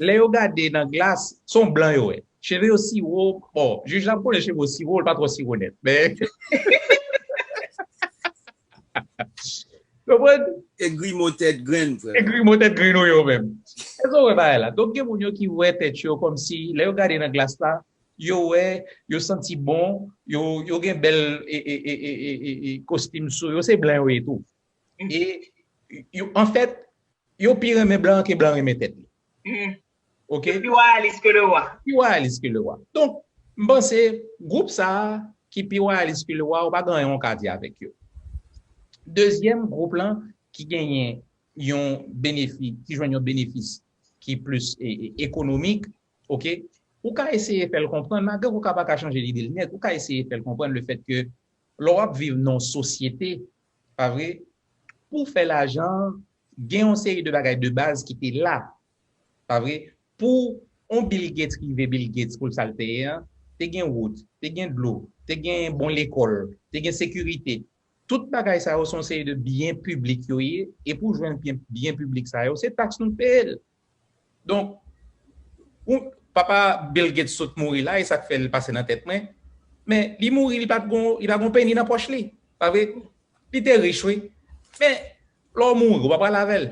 lè yo gade nan glas, se yon blan yo wè. Cheve yo siwo, bon, jij la m konnen cheve yo siwo, l pa twò siwo nèt, men konprann? E grimo tèt grenn, frè. E grimo tèt grenn yo menm. Èske w wè bagay la? Donk, gen moun yo ki wè tèt yo kòmsi, lè yo gade nan glas la, yo wè, yo santi bon, yo, yo gen bèl e, e, e, e, e, e, e kostim sou yo, se blan yo ye tou. E yo, anfèt, yo pi renmen blan an ke blan renmen tèt li. Mhm. Oke? Pi wayalis ke le wa. Pi wayalis ke le wa. Donk, m panse, gwoup sa a ki pi wayalis ke le wa, ou pa gen anyen w ka di avèk yo. Dezyèm gwoup lan ki genyen yon benefis, ki jwenn yon benefis ki plis e, e, ekonomik, oke? Ou ka eseye fè l konprann, malgre ou ka pa ka chanje lide l nèt, ou ka eseye fè l konprann le fèt ke lè w ap viv nan yon sosyete, pa vre, pou fè lajan, gen yon seri de bagay de baz ki te la, pa vre, pou yon Bill Gates rive Bill Gates pou l sa l te ye an, te gen wout, te gen dlo, te gen bon lekòl, te gen sekirite. Tout bagay sa yo se yon seri de byen piblik yo ye, e pou jwenn byen, byen piblik sa yo, se taks nou k peye l. Donk, ou, papa Bill Gates sot mouri la, e sa k fè l pase nan tèt mwen, men li mouri, li pa t gon, li pa gon peni nan pòch li, pa vre? Li te rich, wi. Men, lè w mouri, ou pa pale avè l.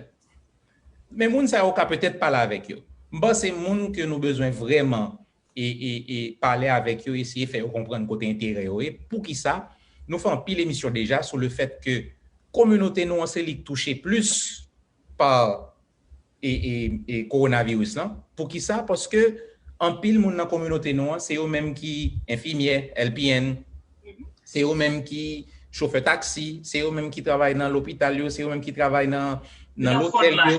Men moun sa yo ka petèt pale avèk yo. M panse moun ke nou bezwen vrèman e, e, e pale avèk yo, eseye fè yo konprann kote enterè yo ye. Poukisa? Nou fè anpil emisyon deja sou le fèt ke kominote nou an se li k touche plis pa e, e, e kowonaviris lan. Poukisa? Paske anpil moun nan kominote nou an, se yo menm ki enfimyè, L P N, se yo menm ki chofè taksi, se yo menm ki travay nan lopital yo, se yo menm ki travay nan, nan lotèl yo,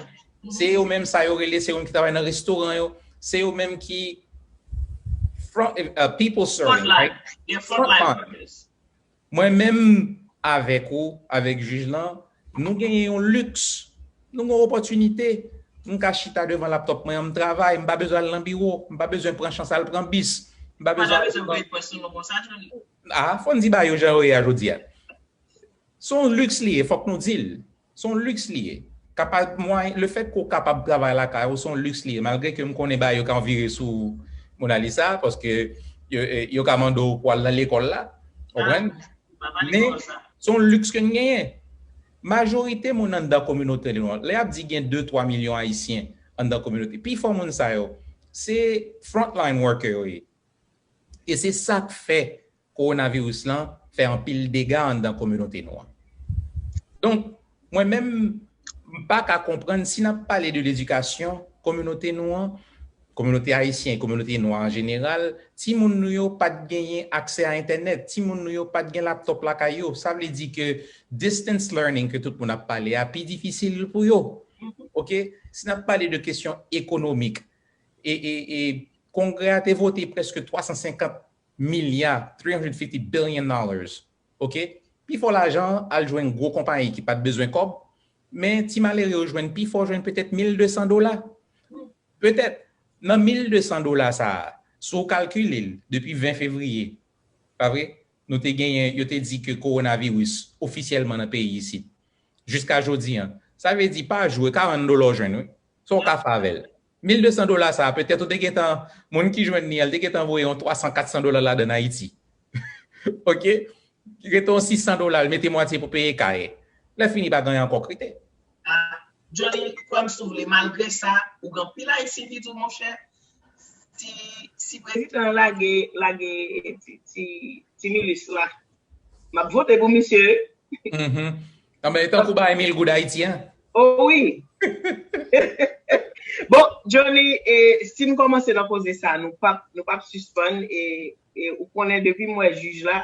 se yo menm sa yo rele, se yo menm ki travay nan restoran yo, se yo menm ki front, uh, people serving, right? Frontline, gen frontline workers. Mwen menm avèk ou, avèk jij lan, nou genyen yon liks. Nou gen yon opòtinite. M ka chita devan laptòp mwen an, m travay, m pa bezwen al nan biwo, m pa bezwen pran chans al pran bis. M pa bezwen al pran... Ah, fò n di bagay yo jan yo ye a jodi a. Se yon liks li ye, fòk nou di l. Se yon liks li ye. Kapab, mwayen, le fèt ke w kapab travay lakay ou, se yon liks li ye. Malgre ke m konnen bagay yo ka vire sou Mona Lisa, paske yo, yo ka mande w pou al nan lekòl la. Ou konprann? Men, se yon liks ke n genyen. Majorite moun anndan kominote nou an, lè y ap di gen de, twa milyon Ayisyen anndan kominote, pifò moun sa yo, se frontline worker yo ye. E se sa k fè kowonaviris lan fè anpil dega anndan kominote nou an. Donk, mwen menm, m pa ka konprann si n ap pale de ledikasyon kominote nou an, kominote ayisyen e kominote nwa an jeneral, timoun nou yo pa t genyen aksè a entènèt, timoun nou yo pa t gen laptòp lakay yo. Sa vle di ke distance learning ke tout moun ap pale a pi difisil pou yo. Oke? Si n ap pale de kesyon ekonomik, e, e, e Kongrè a te vote prèske twa san senkant milya, three hundred fifty billion dollars. Oke? Pifò lajan an al jwenn gwo konpayi ki pa t bezwen kòb, men ti malere yo jwenn pifò, jwenn petèt mil de san dola. Petèt. Nan mil de san dola sa a, si w kalkile l depi ven fevriye, pa vre? Nou te genyen, yo te di ke kowonaviris ofisyèlman nan peyi isit. Jiska jodi an. Sa vle di pa jou, e karant dola w jwenn, wi. Sa w ka fè avè l. Mil de san dola sa a, petèt ou te gentan, moun ki jwenn li an, li te gentan voye yon twa san, kat san dola ladan Ayiti. Oke? Rete yon sis san dola, l mete mwatye pou peye kay. Lè fini, pa gen ankò krite. Ah, Johnny, kwè m si w vle, malgre sa, ou gen anpil Ayisyen ki di w, monchè, si, si prezidan an lage, lage ti, ti, ti milis la, m ap vote pou misye. Mhm. Anben, e tankou bay mil goud Ayiti an. Oh wi. Bon, Johnny, e, si n kòmanse nan koze sa, nou p ap, nou p ap sispann, e, e ou konnen depi m wè jij la,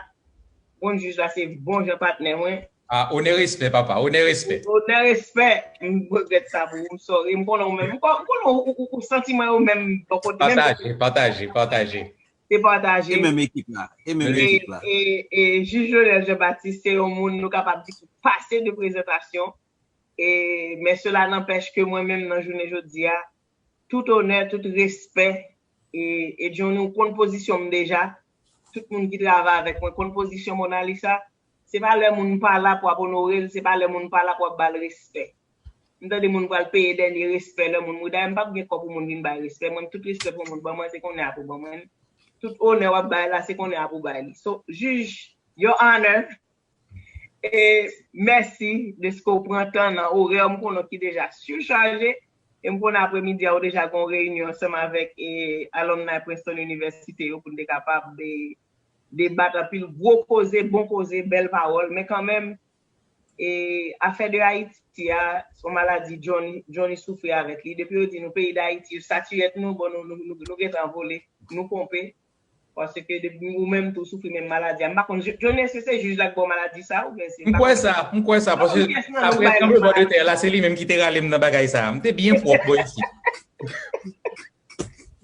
bon, jij la se bon jan patnè mwen. Ah, onè respè, papa, onè respè. Onè respè, m regrèt sa pou ou, m sorry, m konnen ou menm, m kon- m konnen ou, ou, ou, ou santiman yo menm bò kote, menm Pataje, pataje, pataje. Se pataje. E menm ekip la, e menm E, ekip la. e, e jij Jovenel Jean Baptiste se yon moun nou kapab di ki pase de prezantasyon. E, men sela nanpèch ke mwen menm nan jounen jodi a, tout onè, tout respè, e, e Johnny, ou konn pozisyon m deja, tout moun ki travay avèk mwen konn pozisyon Mona Lisa, se pa lè moun pa la pou ap onore l, se pa lè moun pa la pou ap ba l respè. M tande moun pral peye dènye respè lè moun mouri. Dayè, m p ap gen kò pou moun vin bay respè. Mwen, tout respè pou moun ban mwen, se konnen a pou ban mwen. Tout onè w ap bay la, se konnen a pou bay li. So, jij, your honor, e mèsi deske w pran tan nan orè m konnen ki deja sichaje. E m konnen apremidi a ou deja gen yon reyinyon ansanm avèk e, alumni Princeton University yo pou n te kapab de, debat anpil gwo koze, bon koze, bèl pawòl. Men kanmenm, e afè de Ayiti a, se yon maladi Johnny, Johnny soufri avèk li. Depi yo di nou peyi Dayiti, yo satiyèt nou, bon, nou, nou, nou, nou gentan vole, nou konpe. Paske depi ou menm tou soufri menm maladi a. M pa konn, Johnny, èske se jij la k ba w maladi sa a, oubyen se... M kwè sa, m kwè sa, paske apre tranblemanntè la, se li menm ki te rale m nan bagay sa a. M te byen pwòp bò isit.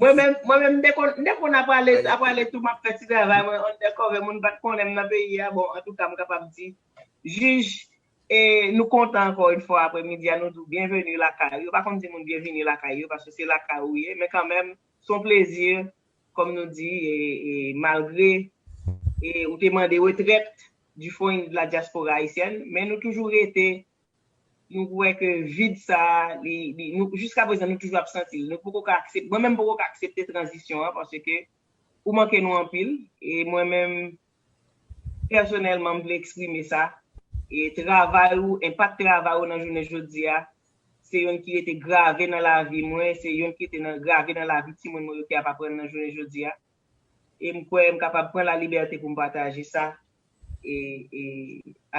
Mwen menm, mwen menm, m te konn, m te konn ap ale, ap ale tou, m ap fè ti travay mwen undercover, moun pa t konnen m nan peyi a. Bon, antouka, m kapab di, jij, e nou kontan ankò yon fwa apremidi a, nou di w byenveni lakay ou. Yo pa konn di moun byenveni lakay yo, paske se lakay ou ye, men kanmenm, se yon plezi, kòm nou di, e, e malgre e ou te mande retrèt du Forum de la Diaspora Haïtienne, men nou toujou rete, nou wè ke vid sa, li, li, nou, jiska prezan, nou toujou ap santi l. Nou poko ka aksepte, mwen menm poko ka aksepte tranzisyon an, paske ou manke nou anpil, e mwen menm, pèsonèlman, m vle eksprime sa, e travay ou, enpak travay ou nan jounen jodi a, se youn ki rete grave nan lavi mwen, se youn ki rete nan, grave nan lavi timoun mwen yo ki ap aprann nan jounen jodi a. E m kwè m kapab pran lalibète pou m pataje sa e, e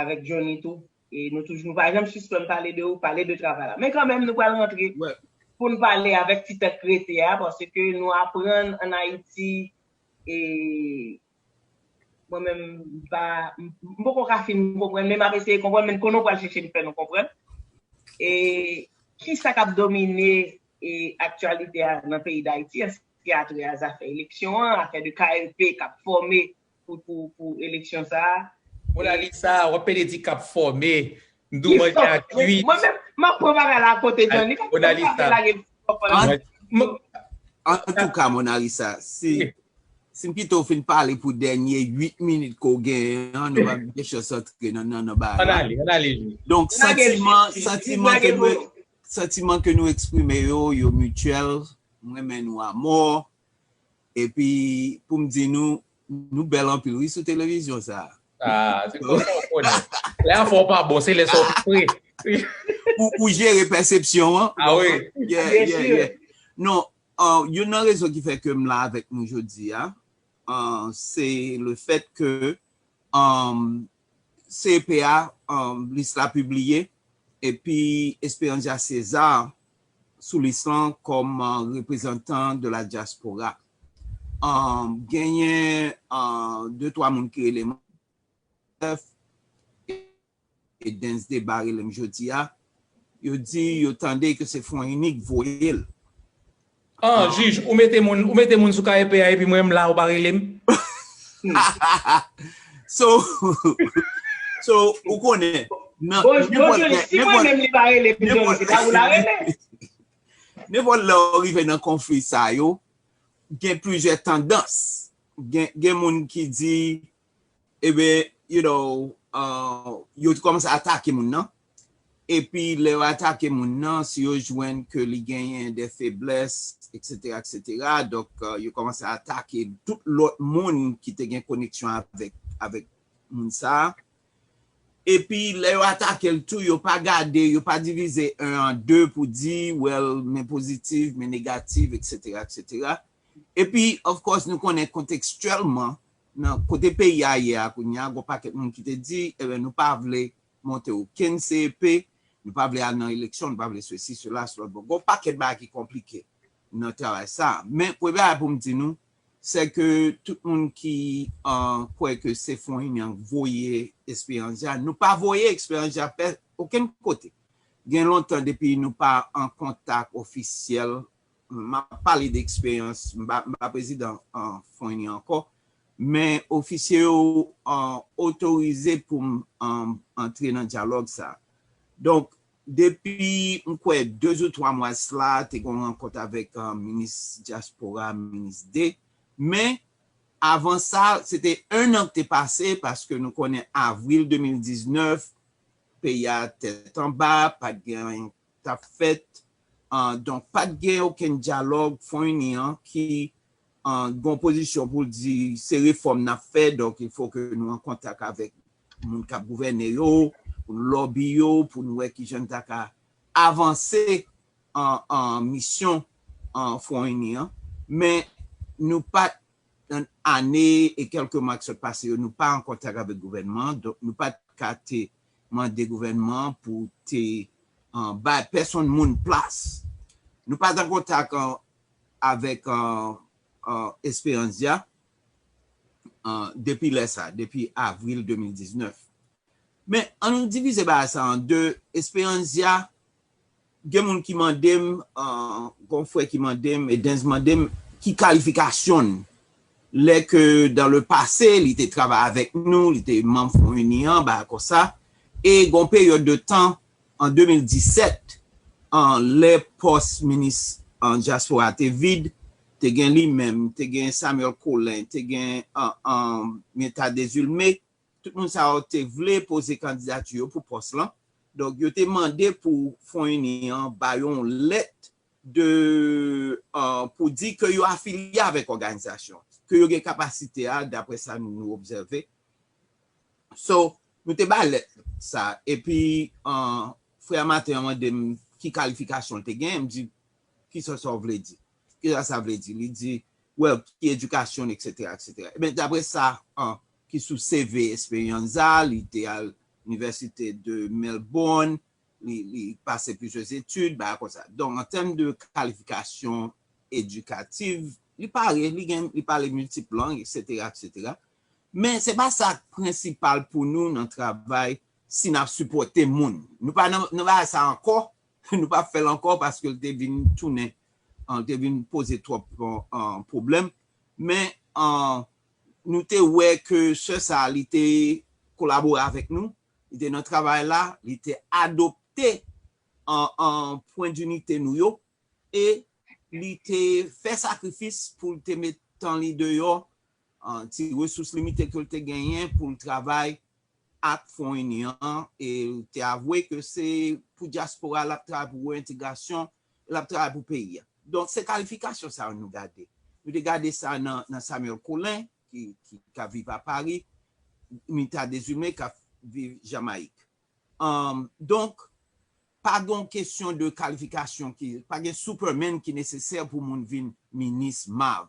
avèk Johnny tou. E nou toujou, nou pa janm sispann pale de ou, pale de travay la. Men kanmenm, nou pral rantre pou n pale avèk ti tan k rete a, paske nou aprann ann Ayiti, e mwen menm, m pa, m m poko ka fin konprann, men m ap eseye konprann, men konnen w pral chèche m fè nou konprann. E kisa k ap domine e aktyalite a nan peyi Dayiti an, ki atè a zafè eleksyon an, afè de K E P k ap fòme pou, pou, pou eleksyon sa a. Mona Lisa, w ap pede di k ap fòme, m di w manje ak kuit. Mwen menm, m ap pran bagay la akote Johnny. Mona Lisa. Antouka, Mona Lisa, si, si m kite w fin pale pou dènye uit minit ke w genyen an, nou pa gen chans antre nan, nan, nan bagay la. Ann ale, ann ale. Donk, santiman, santiman ke nou, santiman ke nou eksprime yo, yo mityèl, m renmen nou amò. Epi, pou m di nou, nou bèl anpil, wi, sou televizyon sa a. Ah, se konsa w konnen. Lè afè w pa bon, se lè sa w pi pre. Ou, ou jere pèsepsyon an. Ah wi. Yeah, yeah, yeah. Non, uh, youn nan rezon ki fè ke m la avèk nou jodi a, uh, se le fèt ke, um, C E P A, um, lis la pibliye, epi Esperanza Cesar sou lis lan kòm, uh, reprezantan de la diaspora. Um, genyen, uh, de twa moun ki rele m, e Dens Deba rele m jodi a. Yo di yo tande ke se Fon Inik voye l. Ah, jij, ou mete moun, ou mete moun sou K E P a epi mwen m la, ou pa rele m. So, so, ou konnen, nan, Bon, bon, Johnny, si mwen menm li pa rele m, Johnny, se pa ou la rele. Nenpòt lè w rive nan konfli sa yo, gen plizyè tandans. Gen, gen moun ki di, e ben, you know, uh, yo kòmanse atake moun nan. Epi lè yo atake moun nan, si yo jwenn ke li genyen de feblès, et cetera, et cetera, donk, uh, yo kòmanse atake tout lòt moun ki te gen koneksyon avèk, avèk moun sa a. Epi lè yo atake l tou, yo pa gade, yo pa divize en an de pou di, well, men pozitif, men negatif, et cetera, et cetera. Epi, of course, nou konnen kontekstyèlman, nan kote peyi a ye a kounye a, gon pakèt moun ki te di, e ben, nou pa vle monte okenn C E P, nou pa vle al nan eleksyon, nou pa vle sesi, sela, selòt. Bon, gon pakèt bagay ki konplike nan travay sa. Men, premye bagay pou m di nou, se ke tout moun ki, uh, kwè ke se Front Uni an voye Espérance Ja, nou pa voye Espérance Ja pè, okenn kote. Gen lontan depi nou pa an kontak ofisyèl. M ap pale de eksperyans, m pa, m pa prezidan, uh, Front Uni ankò, men ofisye yo, uh, otorize pou m, um, antre nan dyalòg sa. Donk, depi, m kwè, de ou twa mwa sila, te gen yon rankont avèk, uh, minis dyaspora, minis D. Men, avan sa, se te en an ki te pase, paske nou konnen avril de mil diznèf, peyi a tèt anba, pa t gen anyen k t ap fèt. Uh, donk, pa t gen okenn dyalòg Front Uni an ki, uh, gon pozisyon pou l di se refòm n ap fè, donk il faut que nou an kontak avèk moun k ap gouvène yo, pou nou lòbi yo, pou nou wè kijan n ta ka avanse an, an misyon an Front Uni an. Men nou pa t, nan ane e kèlke mwa ki sot pase yo, nou pa an kontak avèk gouvènman an, donk nou pa t ka te mande gouvènman an pou te, uh, bay pèsonn moun plas. Nou pa t an kontak, uh, avèk, uh, uh, Espérance Ja, uh, depi lè sa, depi avril de mil diznèf. Men, ann nou divize bagay sa an de. Espérance Ja, gen moun ki mande m, uh, gon frè ki mande m, Edens mande m, ki kalifikasyon l. Lè ke, dans le passé, li te travay avèk nou, li te manm Front Uni an, bagay konsa. E gon peryòd de tan, an de mil disèt, an lè pòs minis an dyaspora te vid, te gen li menm, te gen Samuel Colin, te gen, an, an, Myrtha Désulmé, tout moun sa yo te vle poze kandidati yo pou pòs lan. Donk, yo te mande pou Front Uni an ba yo yon lèt de, uh, pou di ke yo afilye avèk òganizasyon, ke yo gen kapasite a, daprè sa nou, nou obsève. So, nou te ba lèt sa. Epi, uh, frè a maten an mande m ki kalifikasyon l te gen. M di, kisa sa w vle di? Kisa sa vle di? Li di, well, ki edikasyon, et cetera, et cetera. Ebyen, daprè sa, uh, ki sou C V Espérance Ja, li te al Université de Melbourne, li, li pase plizyè etid, bagay konsa. Donk, an tèm de kalifikasyon edikatif, li pare, li gen, li pale miltip lang, et cetera, et cetera. Men se pa sa k prensipal pou nou nan travay si n ap sipòte moun. Nou pa nan, nan bagay sa ankò, nou pa fè l ankò paske l te vin tounen, an, te vin poze twòp, an, an, pwoblèm. Men, an, nou te wè ke sè sa, li te kolabore avèk nou, li te nan travay la, li te adopte, an, an, pwen dinite nou yo, e li te fè sakrifis pou l te met tan li deyò, an, ti resous limite ke l te genyen pou l travay ak Front Uni an, e l te avwe ke se pou dyaspora l ap travay, pou reyentegrasyon, l ap travay pou peyi a. Donk, se kalifikasyon sa yo nou gade. Nou te gade sa nan, nan Samuel Colin, ki, ki, k ap viv a Pari, Myrtha Désulmé, k ap viv Jamayik. Um, donk, pa gen kesyon de kalifikasyon ki, pa gen Superman ki nesesè pou moun vin minis MAV.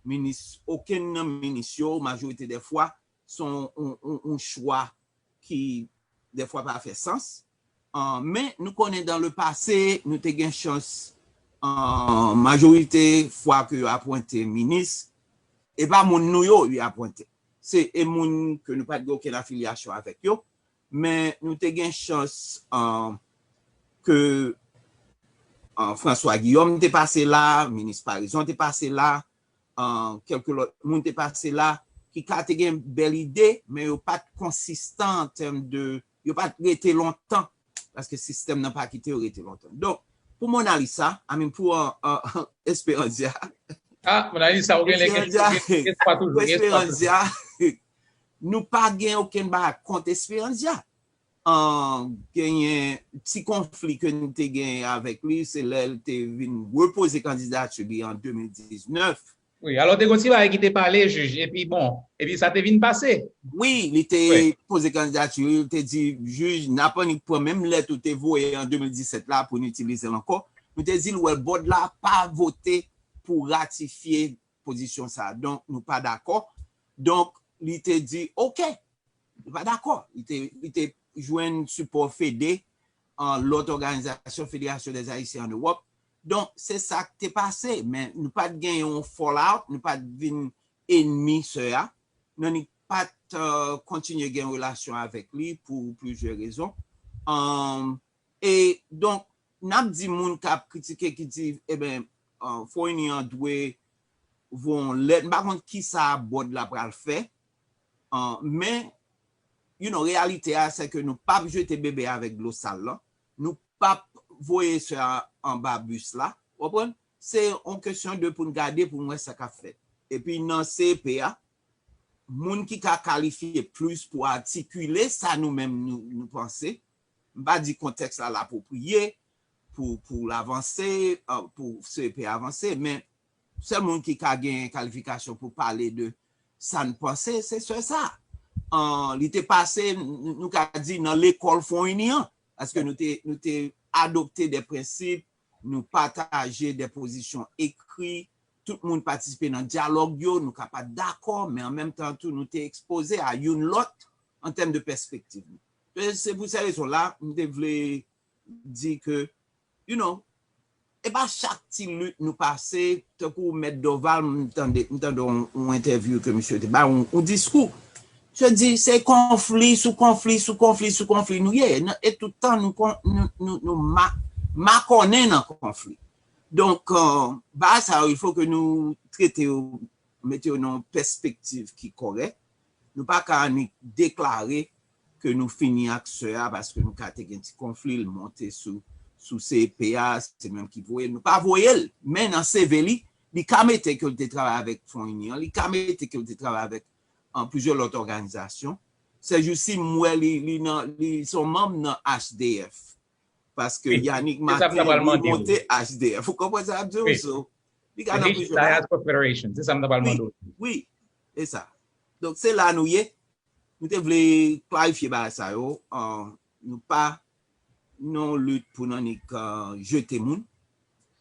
Minis, okenn nan minis yo, majorite dè fwa, se yon, yon, yon, yon chwa ki, dè fwa, pa fè sans. Uh, men, nou konnen dans le passé, nou te gen chans, uh, majorite fwa ke yo apwente minis, e pa moun nou yo, yo apwente. Se, e moun ke nou pa t gen okenn afilyasyon avèk yo, men nou te gen chans, uh, ke, uh, François Guillaume te pase la, minis Paraison te pase la, uh, kèlke lòt moun te pase la, ki ka te gen bèl ide, men yo pa t konsistan an tèm de, yo pa t rete lontan, paske sistèm nan pa kite yo rete lontan. Donk, pou Mona Lisa, I mean, pou uh, uh, Esperanza. Ah, Mona Lisa, ou gen lè gen Esperanza, gen espwa toujou, pou gen espwa toujou. Esperanza, nou pa gen okenn bagay kont Esperanza. An genyen ti konfli ke nou te genyen avèk li, se lè l te vin repoze kandidati li an de mil diznèf. Wi, alò te gen ti bagay ki te pale, jij, epi bon, epi sa te vin pase. Wi, li te Wi. poze kandidati li, li te di, jij, n ap annik pran menm lèt ou te voye an de mil disèt la pou n itilize l ankò. Nou te di l, wè, bòd la pa vote pou ratifye pozisyon sa. Donk, nou pa dakò. Donk, li te di, oke, li pa dakò. Li te, li te jwenn sipò Fede, an lòt òganizasyon, Fédération des Haïtiens en Europe. Donk, se sa k te pase. Men nou pa t gen yon fallout, nou pa t vin enmi sè a. Nou ni pa t uh, kontinye gen relasyon avèk li pou plizyè rezon. Um, e donk, n ap di moun k ap kritike ki di, eben, uh, Foini an dwe voye yon lèt. M pa konn ki sa bòd la pral fè. Uh, men, you know, reyalite a, se ke nou p ap jete bebe avèk dlo sal lan. Nou p ap voye sè a anba bis la. Ou konprann? Se yon kesyon de pou n gade, pou n wè sa k ap fèt. Epi nan C E P a, moun ki ka kalifye plis pou atikile sa nou menm nou, nou panse, m pa di kontèks la l apwopriye pou, pou l avanse, uh, pou C E P avanse, men sèl moun ki ka gen kalifikasyon pou pale de sa n panse, se sè sa. Uh, li te pase, n- nou ka di nan lekòl Foini an, paske nou te, nou te adopte de prensip, nou pataje de pozisyon ekri, tout moun patisipe nan dyalòg yo, nou ka pa t dakò, men an menm tan tou nou te ekspoze a youn lòt an tèm de pèspektiv nou. E se pou se rezon la, m te vle di ke, you know, e pa chak ti lit nou pase, tankou Mèt Dorval, m tande, m tande yon, yon entèvyou ke misye te bay, yon, yon diskou. Misye di, se konfli sou konfli sou konfli sou konfli nou ye. Nan- E tout tan nou, kon- nou, nou, nou ma, makònen nan konfli. Donk, uh, bagay sa yo, il fo ke nou trete yo, mete yo nan yon pèspektiv ki kòrèk. Nou pa ka annik deklare ke nou fini ak sè a paske nou ka te gen ti konfli, l monte sou, sou C E P a, se menm ki voye l. Nou pa voye l, men nan C V li, li ka mete ke l te travay avèk Foini an, li ka mete ke l te travay avèk an plizyè lòt òganizasyon. Sèjousi, m wè li, li, nan, li se yon manm nan H D F. Paske Wi, Yannick se sa m ta Martin, pral li mande w. Monte H D F. Ou konprann sa m di w? Wi. So, li ka nan Haitian plizyè bagay. Diaspora Federation, se sa m ta pral mande w. Wi, e sa. Donk, se la nou ye. Nou te vle klarifye bagay sa yo. Uh, nou pa nan lit pou n annik uh, jete moun.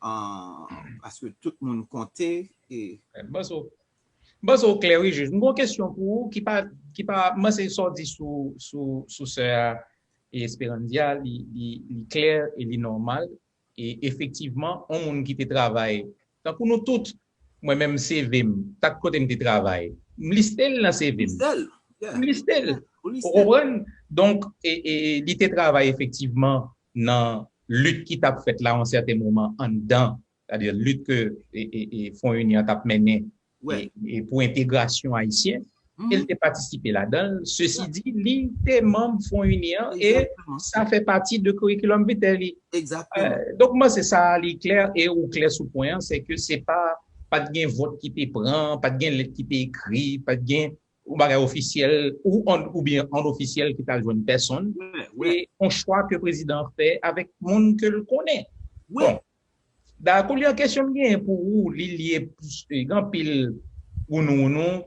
Uh, paske tout moun konte. E M panse w- m panse w klè, wi, jij. M gen yon kesyon pou ou ki pa, ki pa, m panse sa w di sou, sou, sou sè a e Esperanza, li, li, li klè e li nòmal. E efektivman, yon moun ki te travay, tankou nou tout, mwen menm C V m, tak kote m te travay, m liste l nan C V m. Liste l. Yeah. M liste l. Ou liste Ou konprann? Donk, e, e, li te travay efektivman nan lit ki t ap fèt la yon sèten moman anndan, sètadi lit ke e, e, e, Foini an t ap mennen Wè. e, e pou entegrasyon ayisyen, e l te patisipe ladan l. Sesi di, li te manm Foini an e Egzakteman. Sa fè pati de curriculum vitae li. Egzakteman. Euh, donk, mwen, se sa, li klè, e ou klè sou pwen an, se ke se pa, pa t gen vòt ki te pran, pa t gen lèt ki te ekri, pa t gen yon bagay ofisyèl ou an, oubyen an ofisyèl ki t al jwenn pèsonn. Wè, wè. E yon chwa ke prezidan an fè avèk moun ke l konnen. Wè. Bon, dakò, li an kesyon m genyen pou ou, li lye gen anpil wounou wounou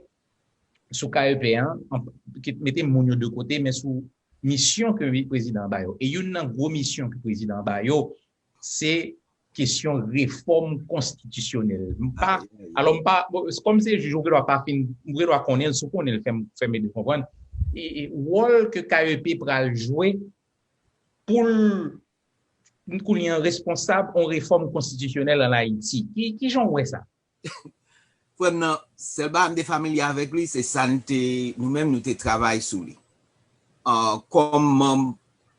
sou K E P an, an- ki mete moun yo de kote, men sou misyon ke prezidan an ba yo. E youn nan gwo misyon ke prezidan an ba yo, se kesyon refòm konstitisyonèl. M pa, Ay, ay, ay. Alò, m pa, bon, kòm se jij, ou gen dwa pa fin, ou gen dwa konnen l, si w konnen l, fè m, fè m ede w konprann. E, e wòl ke K E P pral jwe pou l kounye an responsab yon refòm konstitisyonèl an Ayiti. Ki, ki jan w wè sa? Frè m nan, sèl bagay m te familye avèk li, se sa n te, nou menm, nou te travay sou li. Uh, kòm manm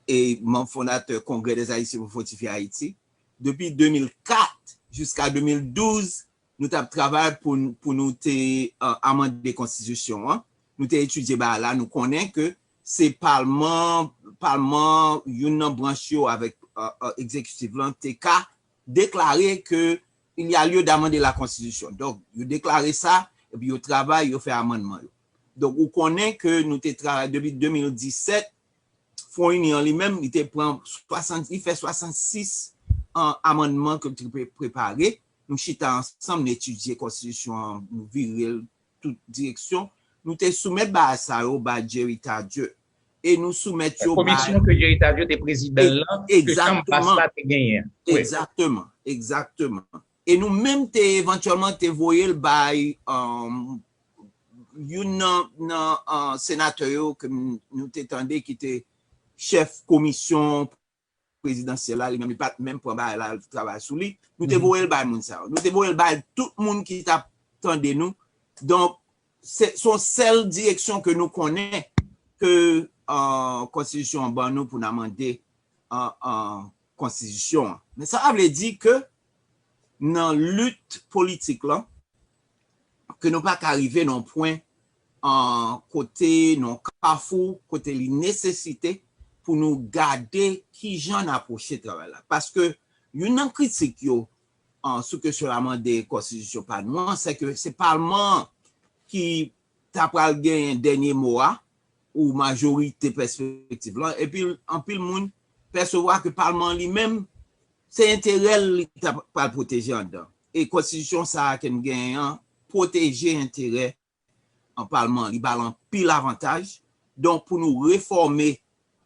e manm fondatè Congrès des Haïtiens pour Fortifier Haïti, depi de mil kat jiska de mil douz, nou t ap travay pou, n- pou nou te uh, amande konstitisyon an. Nou te etidye bagay la, nou konnen ke se palman, palman, youn nan branch yo avèk uh, uh, egzekitif lan te ka déclaré que il y a lieu d'amender la constitution. Donk, yo deklare sa, epi yo travay, yo fè amannman yo. Donk, ou konnen ke nou te travay depi de mil disèt, Front Uni an li menm, li te pran swasant, li fè swasannsis an amannman ke l te pre-, prepare. Nou chita ansanm, nou etidye konstitisyon an, nou vire l tout direksyon. Nou te soumèt bagay sa yo bay Jerry Tardieu. E nou soumèt yo bay Komisyon ke Jerry Tardieu te prezidan l lan, ke chanm bas la te genyen. Wi. Egzakteman, egzakteman. E nou menm te evantyèlman te voye l bay, um, youn nan, nan, uh, senatè yo ke m-, nou te tande ki te chèf komisyon prezidansyèl la, li menm li pa t menm pran bagay la, travay sou li. Nou te voye l bay moun sa yo. Nou te voye l bay tout moun ki t ap tande nou. Donk, se, se yon sèl direksyon ke nou konnen ke, uh, konstitisyon an ban nou pou n amande, uh, uh, konstitisyon an. Men sa vle di ke nan lit politik lan, ke nou pa ka rive nan yon pwen, an, kote, nan yon kafou, kote li nesesite pou nou gade kijan n apwoche travay la. Paske youn nan kritik yo, an, sou kesyon amande konstitisyon pa nou an, se ke se palman an ki ta pral genyen dènye mo a, ou majorite pèspektiv lan, epi anpil moun pèsevwa ke palman an li menm, se enterè l li ta pral pwoteje anndan. E konstitisyon sa a ke n genyen an pwoteje enterè an palman an, li ba l anpil avantaj. Donk, pou nou refòme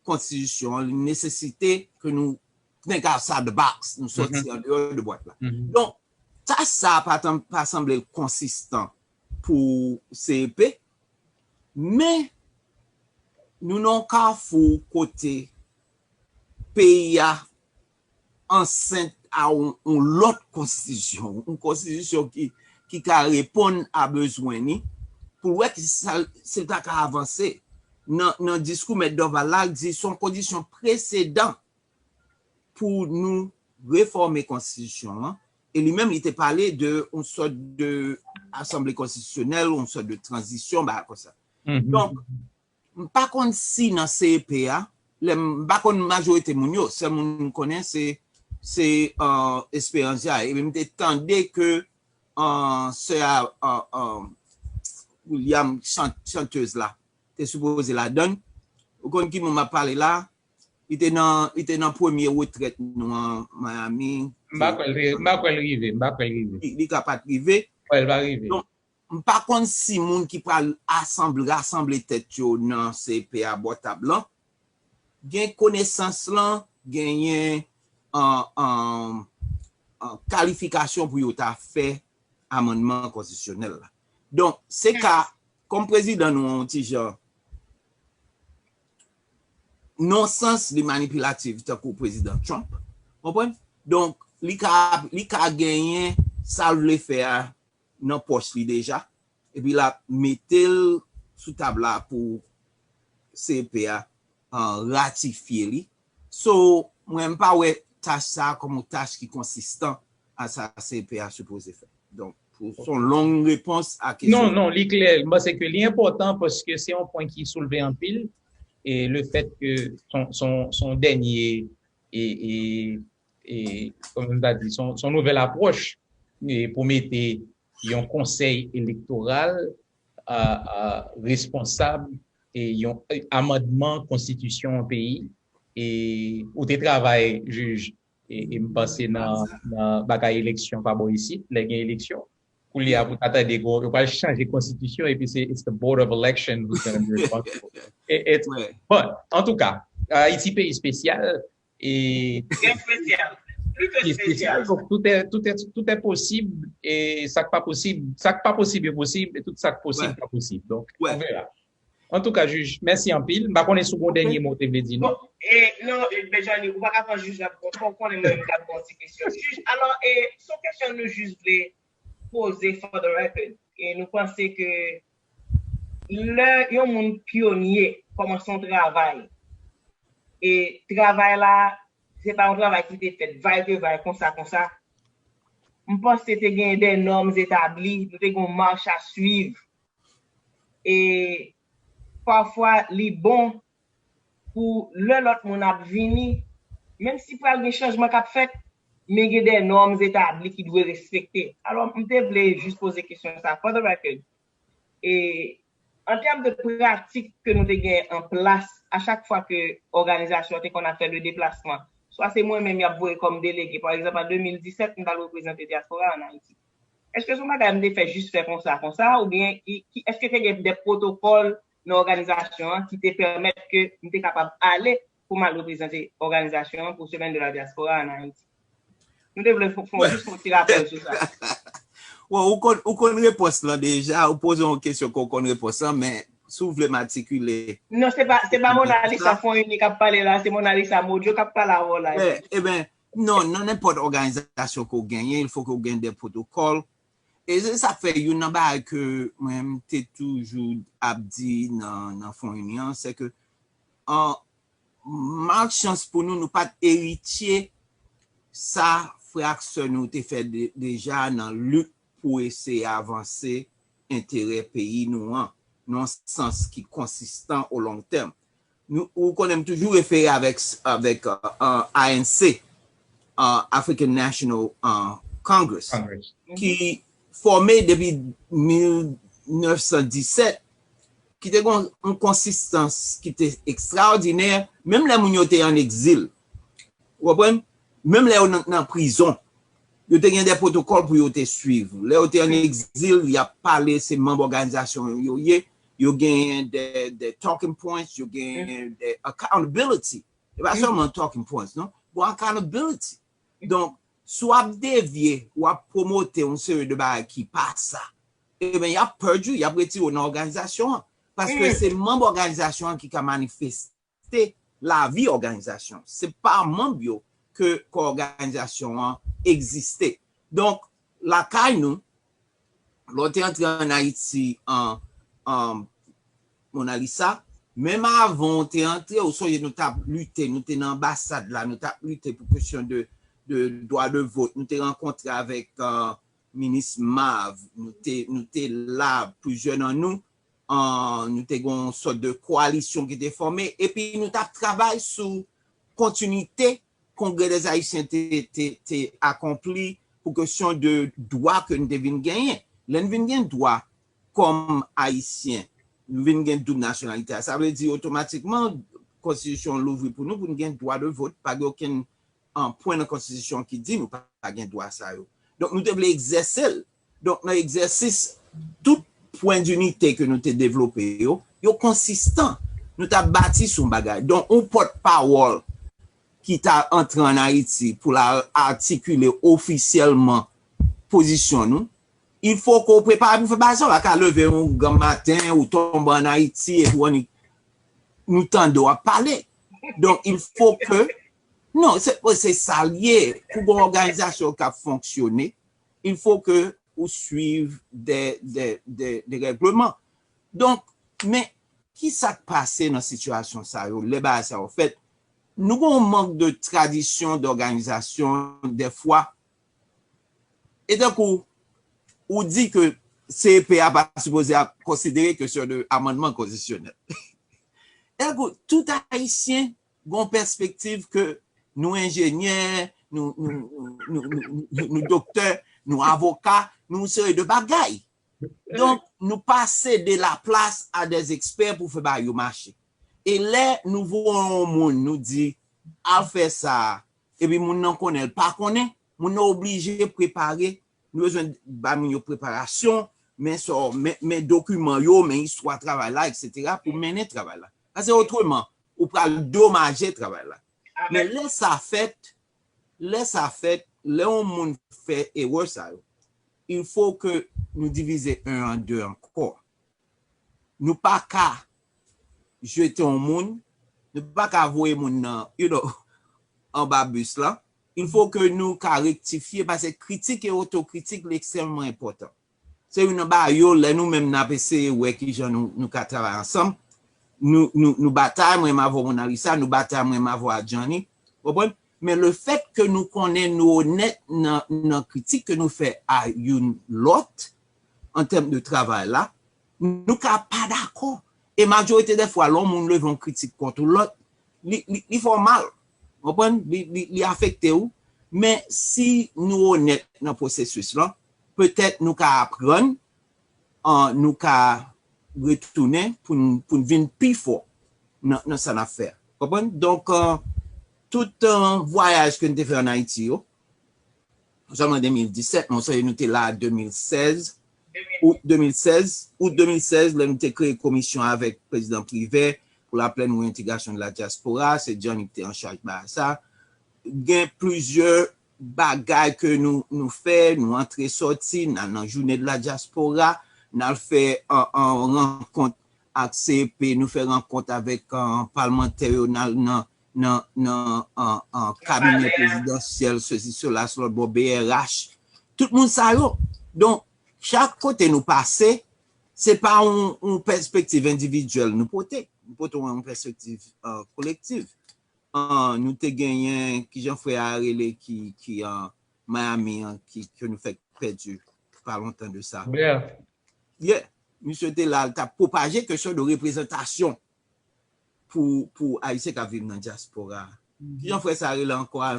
konstitisyon an, li nesesite ke nou think outside the box, nou sòti andeyò de bwat la. Donk, tach sa a pa tan-, pa sanble l konsistan pou C E P, men nou nan yon kafou kote peyi a ansent a yon, yon lòt konstitisyon, yon konstitisyon ki, ki ka reponn a bezwen ni, pou l wè ki sa, si l ta ka avanse. Nan, nan diskou Mèt Dorval la, l di se yon kondisyon presedan pou nou refòme konstitisyon an. E li menm, li te pale de yon sòt de asanble konstitisyonèl, yon sòt de tranzisyon, bagay konsa. Donk, m pa konn si nan C E P a, lè m, m pa konn majorite moun yo, sèl moun m konnen se, se, uh, Esperanza. E m te tande ke, uh, sè a, uh, uh, William, chan-, chantèz la, te sipoze ladann. Ou konn ki moun m ap pale la? Li te nan, li te nan premye retrèt nou an Miami. M pa kwè l te, m pa kwè l rive, m pa kwè l rive. Li, li ka pa t rive. Wè, l pa rive. Donk, m pa konn si moun ki pral asanble, rasanble tèt yo nan C E P a bò tab lan, gen konesans lan, genyen, an, an, an kalifikasyon pou yo ta fè amannman konstitisyonèl la. Donk, se ka, kòm prezidan nou an yon ti jan non sans, li manipilatif tankou prezidan Trump. Konprann? Donk, li ka, li ka genyen sa l vle fè a nan pòch li deja, epi l ap mete l sou tab la pou C E P a, uh, ratifye li. So, mwen, m pa wè tach sa a kòm yon tach ki konsistan a sa C E P a sipoze fè. Donk, pou, se yon long repons a kesyon. Non, non, li klè. M panse ke li enpòtan paske se yon pwen ki soulve anpil. E le fèt ke son, son, son dènye e, e, e, kòm m ta di, son, son nouvèl apwòch e, pou mete yon konsèy elektoral a, a, responsab e yon amandman konstitisyon yon peyi. E ou te travay, jij, e, e m panse nan, nan bagay eleksyon pa bò isit, lè gen eleksyon. Koulye a pou ta tande yo pral chanje konstitisyon epi se it's the Board of Election who's gonna be responsible. Bon, antouka, Ayiti peyi espesyal, e Très spécial. Plus que spécial. Donc, tout est, tout est, tout est possible, e sa k pa posib, sa k pa posib yo posib, e tout sa k posib pa posib. Donk, on verra. Antouka, jij, mèsi anpil. M pa konnen si w gen yon dènye mo w te vle di nou. E non, Benjani, ou pa ka pran jij la pou kont ou, konnen mwen menm m ka pran ti kesyon. Jij, alò, e se yon kesyon nou jis vle poze for the record. E nou panse ke lè yon moun pyonye kòmanse yon travay, e travay la, se pa yon travay ki te fèt vay ke vay, konsa, konsa. M panse te gen de normes établies, nou te gen yon mach a swiv. E pafwa, li bon pou lè lòt moun ap vini, menm si pral gen chanjman k ap fèt, men gen de norms etabli ki dwe respekte. Alò, m te vle jis poze kesyon sa, for the record. E an tèm de pratik ke nou te gen an plas, a chak fwa ke òganizasyon te konn ap fè le deplasman, swa se mwen menm y ap voye kòm delege, pa egzanp, an de mil disèt, m t al reprezante dyaspora an Ayiti. Èske se yon bagay m te fè jis fè konsa, konsa, oubyen i- ki- èske te gen de pwotokòl nan òganizasyon an ki te pèmèt ke m te kapab ale pou m al reprezante òganizasyon an pou Semaine de la Diaspora an Ayiti? Nou te vle fè fè jis yon ti rapèl sou sa. Bon, ou konn ou konn repons lan deja, ou poze yon kesyon ke ou konn repons lan, men si w vle m atikile. Non, se pa se pa Mona Lisa Fon Ini k ap pale la, se Mona Lisa Modjo k ap pale avè w la. Ebyen, non, nan nenpòt òganizasyon ke w genyen, il faut que w gen de pwotokòl. E se sa k fè youn nan bagay ke mwen m te toujou ap di nan nan Fon Ini an, se ke an malchans pou nou, nou pa t eritye sa frè ak sè nou te fè de- deja nan lit pou eseye avanse enterè peyi nou an, nan yon sans ki konsistan o long tèm. Nou, ou konnen m toujou refere avèk, avèk uh, uh, A N C, uh, African National uh, Congress, ki fòme depi mil nèf san disèt, ki te gen yon konsistans ki te ekstraòdinè, menm lè moun yo te an egzil. Ou konprann? Menm lè yo nan, nan prizon, yo te gen de pwotokòl pou yo te swiv. Lè yo te an egzil, y ap pale, se manm òganizasyon yo ye, yo genyen de, de talking points, yo genyen de accountability. E pa sèlman talking points, non? Bon, accountability. Donk, si w ap devye, w ap pwomote yon seri de bagay ki pa sa, ebyen, y ap pèdi w, y ap retire w nan òganizasyon an. Paske se manm òganizasyon an ki ka manifeste lavi òganizasyon. Se pa manm yo ke, ke òganizasyon an egziste. Donk, lakay nou, lè w te antre an Ayiti an, an Mona Lisa, menm avan w te antre, ou sonje nou t ap lite, nou te nan anbasad la, nou t ap lite pou kesyon de, de dwa de vot, nou te rankontre avèk uh, minis Marve, nou te, nou te la, plizyè nan nou, uh, nou te gen yon sòt de koalisyon ki te fòme, epi nou t ap travay sou kontinite Congrès des Haïtiens te, te, te akonpli pou kesyon de dwa ke n te vin genyen. Lè n vin gen dwa kòm Ayisyen, nou vin gen doub nasyonalite a. Sa vle di otomatikman, konstitisyon louvri pou nou pou n gen dwa de vot, pa gen okenn an pwen nan konstitisyon ki di nou pa gen dwa sa yo. Donk nou te vle egzèse l. Donk nan egzèsis, tout pwen dinite ke nou te devlope yo, yo konsistan. Nou t ap bati sou yon bagay. Donk yon pòt pawòl ki ta antre an Ayiti pou l al atikile ofisyèlman pozisyon nou, il faut que w prepare pou fè bagay sa. Ou pa ka leve yon gran maten, ou tonbe an Ayiti epi w annik nou tande w ap pale. Donk il faut que, non, se se sa l ye. Pou gen òganizasyon k ap fonksyone, il faut que ou swiv de, de, de, de règleman. Donk, men ki sa k pase nan sitiyasyon sa yo, lè bagay sa yo fèt? Nou gen yon mank de tradisyon dòganizasyon dèfwa. E tankou ou di ke C E P a pa sipoze ap konsidere kesyon de amannman konstitisyonèl. Tankou tout Ayisyen gen yon pèspektiv ke nou enjenyè, nou, nou, nou, nou, nou, nou doktè, nou avoka, nou yon seri de bagay. Donk, nou pa sede laplas a dè ekspè pou fè bagay yo mache. E lè nou voye yon moun, nou di, al fè sa, epi moun nan konnen, l pa konnen, moun nan oblije prepare, nou bezwen ba moun yo preparasyon, men sa, men, men dokiman yo, men istwa travay la, etsetera, pou mennen travay la. Paske otreman, ou pral domaje travay la. Men lè sa fèt, lè sa fèt, lè yon moun fè erè sa yo, il faut que nou divize en an de ankò. Nou pa ka jete yon moun, nou pa ka voye moun nan, you know, anba bis la. Il faut que nou ka rektifye, paske kritik e otokritik li ekstrèmman enpòtan. Se youn nan bagay yo, lè nou menm n ap eseye wè kijan nou, nou ka travay ansanm. Nou, nou, nou batay, mwen menm avè w Mona Lisa, nou batay, mwen menm avè w a Johnny. Konprann? Men le fèt ke nou konnen nou onèt nan, nan kritik ke nou fè a youn lòt, an tèm de travay la, nou ka pa dakò. E majorite dè fwa, lè yon moun leve yon kritik kont yon lòt, li, li, li fè w mal. Konprann? Li, li, li afekte w. Men si nou onèt nan pwosesis lan, petèt nou ka aprann, an, nou ka retounen pou n, pou n vin pi fò nan, nan sa n ap fè. Konprann? Donk, an, tout, an, vwayaj ke n te fè ann Ayiti yo, sèlman de mil disèt, men w sonje nou te la de mil sèz, out de mil sèz, out de mil sèz, lè nou te kreye komisyon avèk prezidan Privè pou laplèn reentegrasyon de la diaspora, se Johnny ki te an chaj bagay sa. Gen plizyè bagay ke nou, nou fè, nou antre sòti, n al nan jounen de la diaspora, n al fè an, an rankont ak C E P, nou fè rankont avèk, an, palmantè yo, n al nan, nan, nan, an, an kabinè prezidansyèl, sesi, sela, sou lòt bò, B R H. Tout moun sa yo. Donk, chak kote nou pase, se pa yon, yon pèspektiv endividyèl nou pote. Nou pote yon pèspektiv, an, kolektiv. An, nou te genyen, kijan frè a rele ki, ki an Miami an, ki, ke nou fèk pèdi pa lontan de sa. Yeah. Misye te la, l t ap pwopaje kesyon de reprezantasyon pou, pou Ayisyen k ap viv nan dyaspora. Kijan frè sa rele ankò a?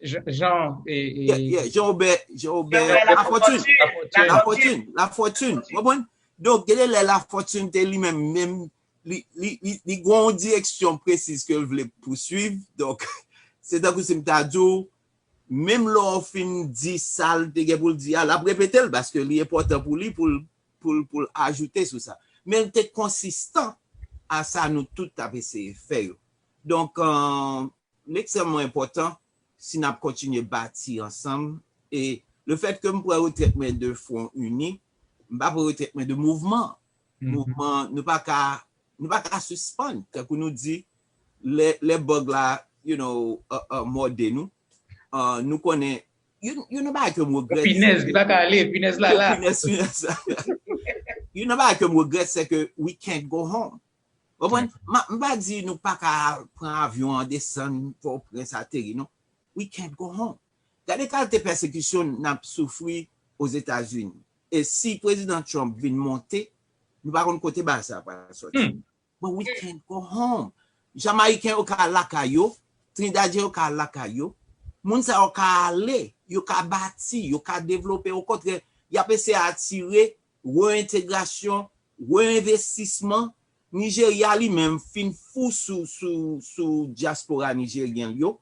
Jean, Jean, e, e, Yeah, yeah, Jean Aubert, Jean Aubert, Jean Aubert Lafortune. Lafortune. Lafortune, Lafortune. Ou konprann? Donk, gen de lè Lafortune te li menm, menm, li, li, li, li gen yon direksyon presiz ke l vle pouswiv. Donk, se tankou si m ta di w, menm lè w fin di sa l te gen pou l di a, l ap repete l paske li enpòtan pou li, pou l, pou l, pou l ajoute sou sa. Men l te konsistan a sa nou tout t ap eseye fè yo. Donk, an, li ekstrèmman enpòtan si n ap kontinye bati ansanm. E lefèt ke m pran retrèt mwen de Front Uni, m pa pran retrèt mwen de mouvman. Mouvman, nou pa ka, nou pa ka sispann. Tankou nou di, lè, lè bug la, you know, uh, uh, mòde nou, uh, nou konnen, you, you know, bagay ke m regrèt, Pinèz, li pa ka ale, pinèz la la. Pinèz, pinèz la. You know, bagay ke m regrèt, se ke we can't go home. Ou konprann? Ma, m pa di nou pa ka pran avyon an, desann Pòtoprens, ateri, non. We can't go home. Gade kalite pèsekisyon n ap soufri Ozetazini. E si prezidan Trump vin monte, nou pa konn kote bagay sa pral sòti. But we can't go home. Jamayiken yo ka al lakay yo, Trinidadyen yo ka al lakay yo, moun sa yo ka ale, yo ka bati, yo ka devlope. Okontrè, y ap eseye atire reentegrasyon, reenvestisman. Nijerya li menm fin fou sou, sou, sou dyaspora nijeryen yo.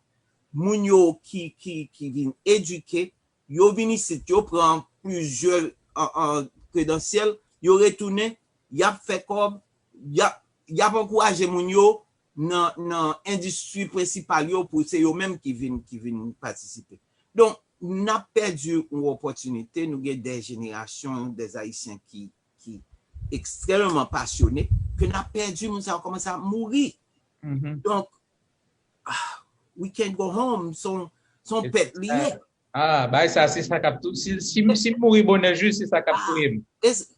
Moun yo ki, ki, ki vin edike, yo vin isit, yo pran plizyè, an, an, kredansyèl, yo retounen, y ap fè kòb, y ap, y ap ankouraje moun yo nan, nan endistri prensipal yo pou se yo menm ki vin, ki vin patisipe. Donk, n ap pèdi yon opòtinite, nou gen de jenerasyon, de Ayisyen ki, ki ekstrèmeman pasyone, ke n ap pèdi, moun sa yo kòmanse ap mouri. Donk, ah, we can't go home, se yon, se yon pèt li ye. Ah, bay sa, se sa k ap tou, si, si, si m mouri bonè jis, se sa k ap touye m.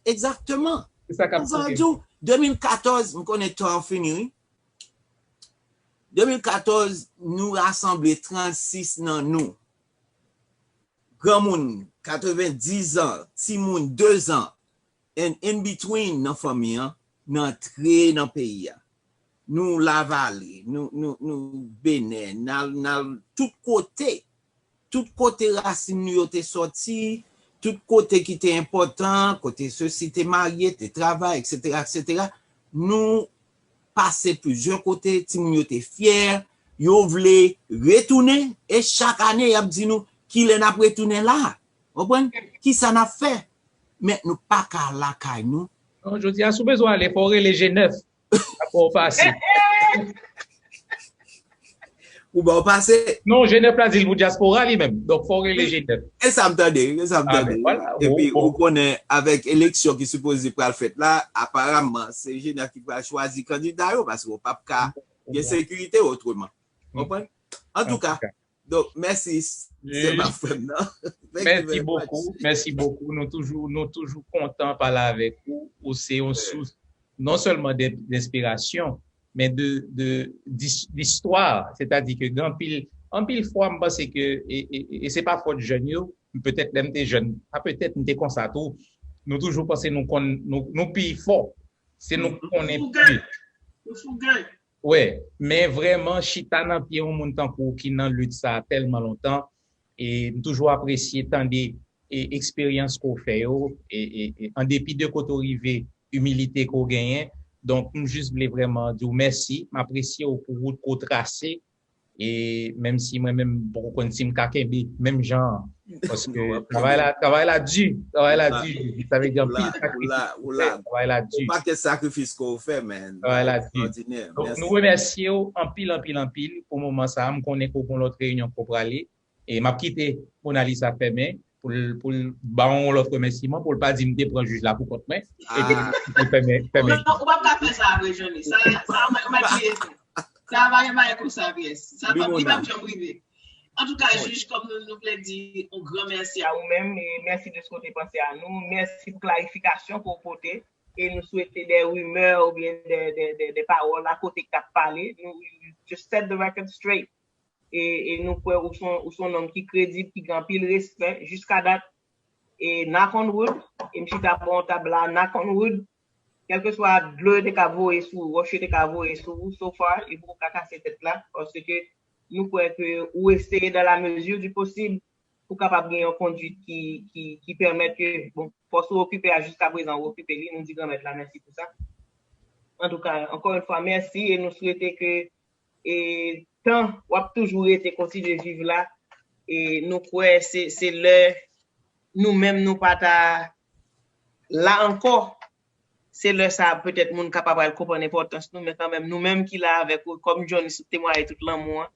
Egzakteman. Se sa k ap touye m. Sa di w, de mil katòz, m konnen tan an fini, wi. De mil katòz, nou rasanble trannsis nan nou. Granmoun, katrevendis an, timoun, de zan, and in between nan fanmi an, n antre nan peyi a. Nou Lavale, nou, nou, nou Benè, n al, n al tout kote. Tout kote rasin nou yo te sòti, tout kote ki te enpòtan, kote sesi te marye, te travay, etsetera, etsetera. Nou pase plizyè kote, timoun yo te fyè, yo vle retounen, e chak ane, y ap di nou, "Kilè n ap retounen la?" Konprann? Kisa n ap fè? Men nou pa ka lakay nou. Non, jodi a, si w bezwen ale, fò w rele G nèf. Apre w pase. Ou ba w pase? Non, G nèf la di l pou dyaspora li menm. Donk, fò w rele G nèf. E sa m tande, e sa m tande. Epi, ou konnen, avèk eleksyon ki sipoze pral fèt la, aparamman, se G nèf ki pral chwazi kandida yo, paske w p ap ka gen sekirite otreman. Konprann? Antouka, donk, mèsi, se pa frè m nan. Mèsi bokou, mèsi bokou. Nou toujou, nou toujou kontan pale avèk ou. Ou se yon sous non sèlman de, denspirasyon, men de, de, dis-, distwa. Sètadi ke gen anpil, anpil fwa, m panse ke, e, e, e se pa fòt jèn yo, petèt lè m te jèn, a petèt m te konsa tou, nou toujou panse nou konn, nou, nou pi fò. Se nou k konnen pi. Nou fouge. Wè, men vrèman, chita nan pye yon moun tankou w ki nan lit sa a tèlman lontan, e m toujou apresye tande e eksperyans ke w fè yo, e, e, e an depi de kote w rive, imilite ke w genyen. Donk, m jis vle vrèman di w mèsi, m apresye w pou wout ke w trase, e menm si mwen menm m poko konn si m ka kenbe menm jan an, paske travay la, travay la di, travay la di, sa vle di anpil sakrifis ke w fè, travay la di. Ou pa ke sakrifis ke w fè, man. Travay la di. Donk, nou remèsye w anpil, anpil, anpil pou moman sa a. M konnen ke w gen lòt reyinyon ke w prale. E m ap kite Mona Lisa fèmen pou l, pou l ba w yon lòt remèsiman, pou l pa di m te pran jij la pou kont mwen. E ke l fèmen, fèmen. Non, ou p ap ka fè sa vre, Johnny. Sa, sa, ou mèt, ou mèt bliye sa. Sa pa gen bagay konsa, pyès. Sa p ap, li p ap janm rive. Antouka, jij, kòm nou, nou vle di yon gran mèsi a ou menm, e mèsi de sa w te panse a nou. Mèsi pou klarifikasyon ke w pote. E nou swete de rimè oubyen de, de, de, de pawòl akote k ap pale. Nou, you just set the record straight. E, e nou kwè ou se yon, ou se yon nonm ki kredib, ki gen anpil respè jiska dat. E knock on wood, e m chita bò yon tab la, knock on wood, kèlkeswa dlo yo te ka voye sou ou, wòch yo te ka voye sou ou, so far, yo poko ka kase tèt la, paske nou kwè ke ou eseye dans la mesure du possible pou kapab gen yon konduit ki, ki, ki pèmèt ke, bon, pòs ou okipe a jiska prezan, ou okipe li, nou di Granmèt la mèsi pou sa. Antouka, ankò yon fwa, mèsi e nou swete ke e tan w ap toujou rete kontinye viv la, e nou kwè se, se lè nou menm nou pa ta la ankò, se lè sa a petèt moun ka pa pral konprann enpòtans nou, men kanmenm nou menm ki la avèk ou, kòm Johnny sot temwaye tout lanmou an,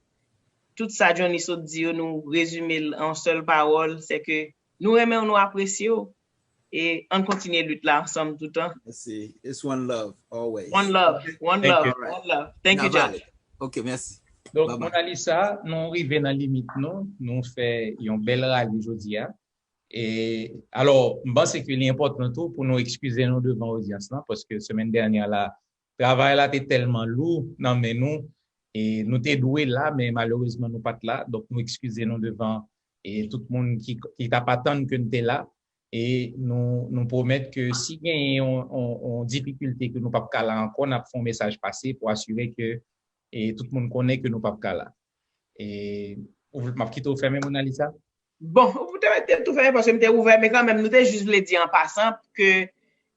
tout sa Johnny sot di yo, nou rezime l an yon sèl pawòl, se ke nou renmen w, nou apresye w, e ann kontinye lit la ansanm toutan. Mèsi. It's one love, always. One love, one love, one love. Thank you, Johnny. Ok, mèsi. Donk, Mona Lisa, nou rive nan limit nou. Nou fè yon bèl rale jodi a. E, alò, m panse ke li enpòtan tou pou nou ekskize nou devan odyans lan, paske semèn dènyè la, travay la te tèlman lou nan men nou, e nou te dwe la, men malerezman nou pa t la. Donk, nou ekskize nou devan, e tout moun ki, ki t ap atann ke n te la. E nou, nou pwomèt ke si genyen yon, yon, yon difikilte ke nou p ap ka la ankò, n ap fè yon mesaj pase pou asire ke, e, tout moun konnen ke nou p ap ka la. E, ou, m ap kite w fèmen, Mona Lisa. Bon, ou te mete tou fèmen paske m te ouvè, men kanmenm, nou te jis vle di an pasan ke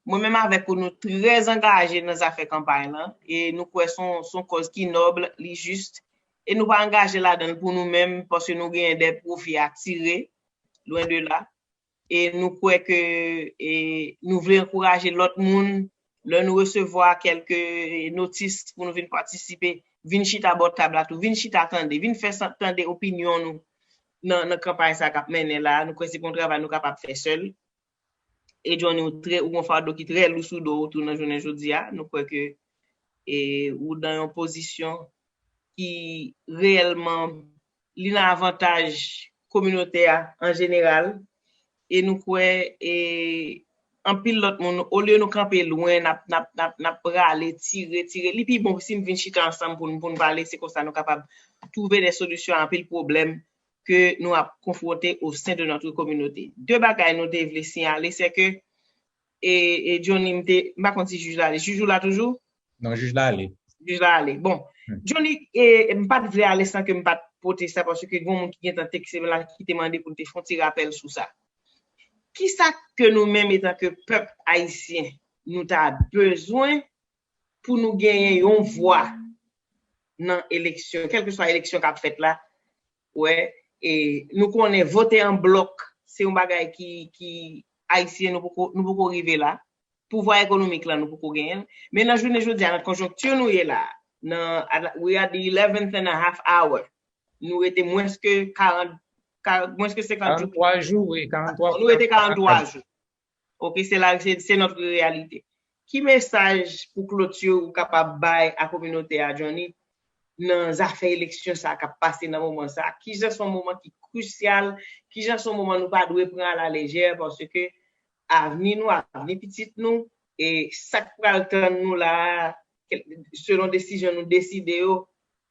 mwen menm avèk ou, nou trè angaje nan zafè kanpay lan, e nou kwè se yon, se yon kòz ki nòb, li jis, e nou pa angaje ladan l pou nou menm, paske nou genyen de pwofi a tire, lwen de la. E nou kwè ke, e, nou vle ankouraje lòt moun, lè nou resevwa kèlke, e, notis pou nou vin patisipe, vin chita bò tab la tou, vin chita tande, vin fè san-, tande opinyon nou nan, nan kanpay sa k ap mennen la. Nou kwè se pa yon travay nou kapab fè sèl. E Johnny, ou trè, ou gon fado ki trè lou sou do w tou nan jounen jodi a. Nou kwè ke, e, ou nan yon pozisyon ki reyèlman, li nan avantaj kominote a an jeneral. E nou kwè, e, anpil lòt moun, olye nou kanpe lwen, n ap, n ap, n ap, n ap prale, tire, tire. Li pi bon si n vin chita ansanm pou n, pou n pale, se konsa nou kapab twouve de solisyon a anpil pwoblèm ke nou ap konfwonte au sein de notre communauté. De bagay nou te vle siyale, se ke, e, e Johnny, m te, m pa konn si jij la ale. Jij ou la toujou? Non, jij la ale. Jij la ale. Bon, hmm. Johnny, e, m pa t vle ale san ke m pa t pote sa, paske gen moun ki gentan tekste m la, ki te mande pou n te fè yon ti rapèl sou sa. Kisa ke nou menm, etan ke pèp ayisyen, nou ta bezwen pou nou genyen yon vwa nan eleksyon, kèlkeswa eleksyon k ap fèt la, wè, e nou konnen vote an blòk, se yon bagay ki, ki ayisyen nou poko, nou poko rive la. Pouvwa ekonomik lan, nou poko genyen l. Men nan jounen jodi a, nan konjonkti nou ye la, nan, at, we are the eleventh and a half hour. Nou rete mwens ke karant, ka-, mwens ke senkant jou. Karant twa jou, wi, karant twa. Nou rete karant twa jou. Ok, se la, se, se notre réalité. Ki mesaj pou kloti ou kapab bay a kominote a, Johnny, nan zafè eleksyon sa k ap pase nan moman sa? Kijan se yon moman ki krisyal? Kijan se yon moman nou pa dwe pran a la lejè? Paske avni nou, avni pitit nou, e sa k pral tann nou la a, kèl-, selon desizyon nou deside yo,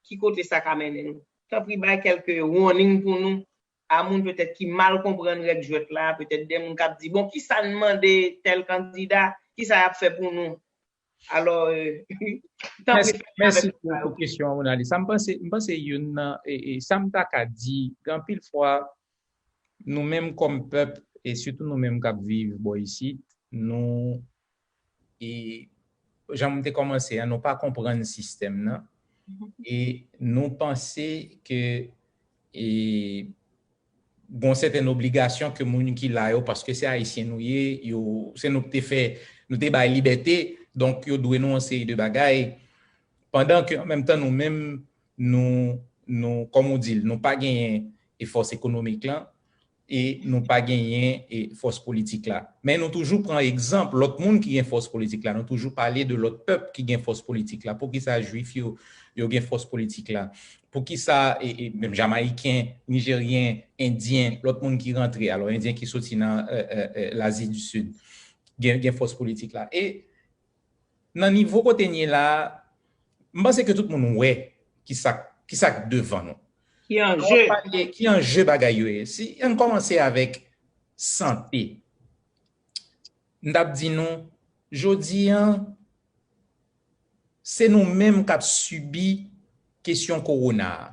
ki kote sa ka mennen nou? Tanpri, bay kèlke warning pou nou, a moun petèt ki mal konprann règ jwèt la, petèt de moun k ap di, bon, kisa n mande tèl kandida, kisa y ap fè pou nou? Alò, mèsi pou kesyon an, Monalisa. M panse, m panse youn nan, e, e, sa m ta ka di, gen anpil fwa, nou menm kòm pèp, e sitou nou menm k ap viv bò isit, nou, e, jan m te kòmanse an, nou pa konprann sistèm nan, e nou panse ke, e, gon sèten obligasyon ke moun ki la yo, paske se Ayisyen nou ye, yo, se nou ki te fè, nou te bay libète, donk yo dwe nou yon seri de bagay, pandan ke an menm tan nou menm, nou, nou, kòm ou di l, nou pa genyen e fòs ekonomik lan, e nou pa genyen e fòs politik la. Men nou toujou pran egzanp lòt moun ki gen fòs politik la, nou toujou pale de lòt pèp ki gen fòs politik la. Poukisa Jwif yo, yo gen fòs politik la? Poukisa, e, e, menm Jamayiken, Nijeryen, Endyen, lòt moun ki rantre, alò Endyen ki soti nan, e, e, e, Lazi di Sid, gen, gen fòs politik la? E nan nivo kote n ye la a, m panse ke tout moun wè ki sa, ki sa k devan nou. Ki anje? Ki anje bagay yo ye? Si, ann kòmanse avèk sante. M t ap di nou, jodi an, se nou menm k ap sibi kesyon kowona a.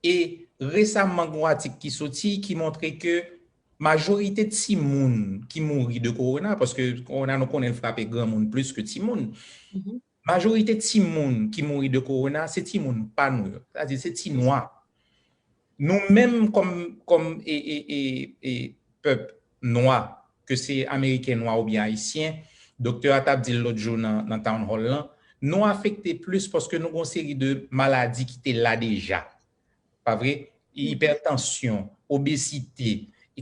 E resaman, gen yon atik ki soti ki montre ke majorite timoun ki mouri de kowona, paske kowona, nou konnen l frape granmoun plis ke timoun. Majorite timoun ki mouri de kowona, se timoun pa nou yo. Sètadi, se ti nwa. Nou menm kòm, kòm, e, e, e, e, pèp nwa, ke se Ameriken nwa oubyen Ayisyen, doktè a t ap di l lòt jou nan, nan town hall lan, nou afekte plis paske nou gen yon seri de maladi ki te la deja. Pa vre? Ipètansyon, obezite,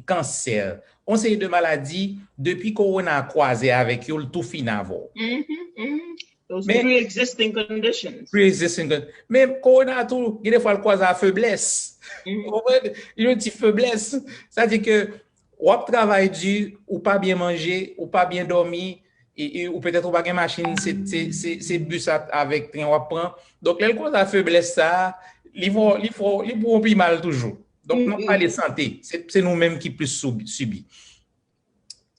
kansè, yon seri de maladi, depi kowona a kwaze avèk yo, l tou fini avè w. Those pre-existing conditions. Pre-existing con-, men kowona tou, gen de fwa l kwaze a feblès. Ou konprann? Yon ti feblès. Sa di ke w ap travay di, ou pa byen manje, ou pa byen dòmi, e, e, ou petèt ou pa gen machin, se, se, se, se bis a, avèk tren w ap pran. Donk, lè l kwaze a feblès sa a, li fè w, li fè w, li pou w pi mal toujou. Donk, n ap pale sante. Se, se nou menm ki plis sou-, sibi.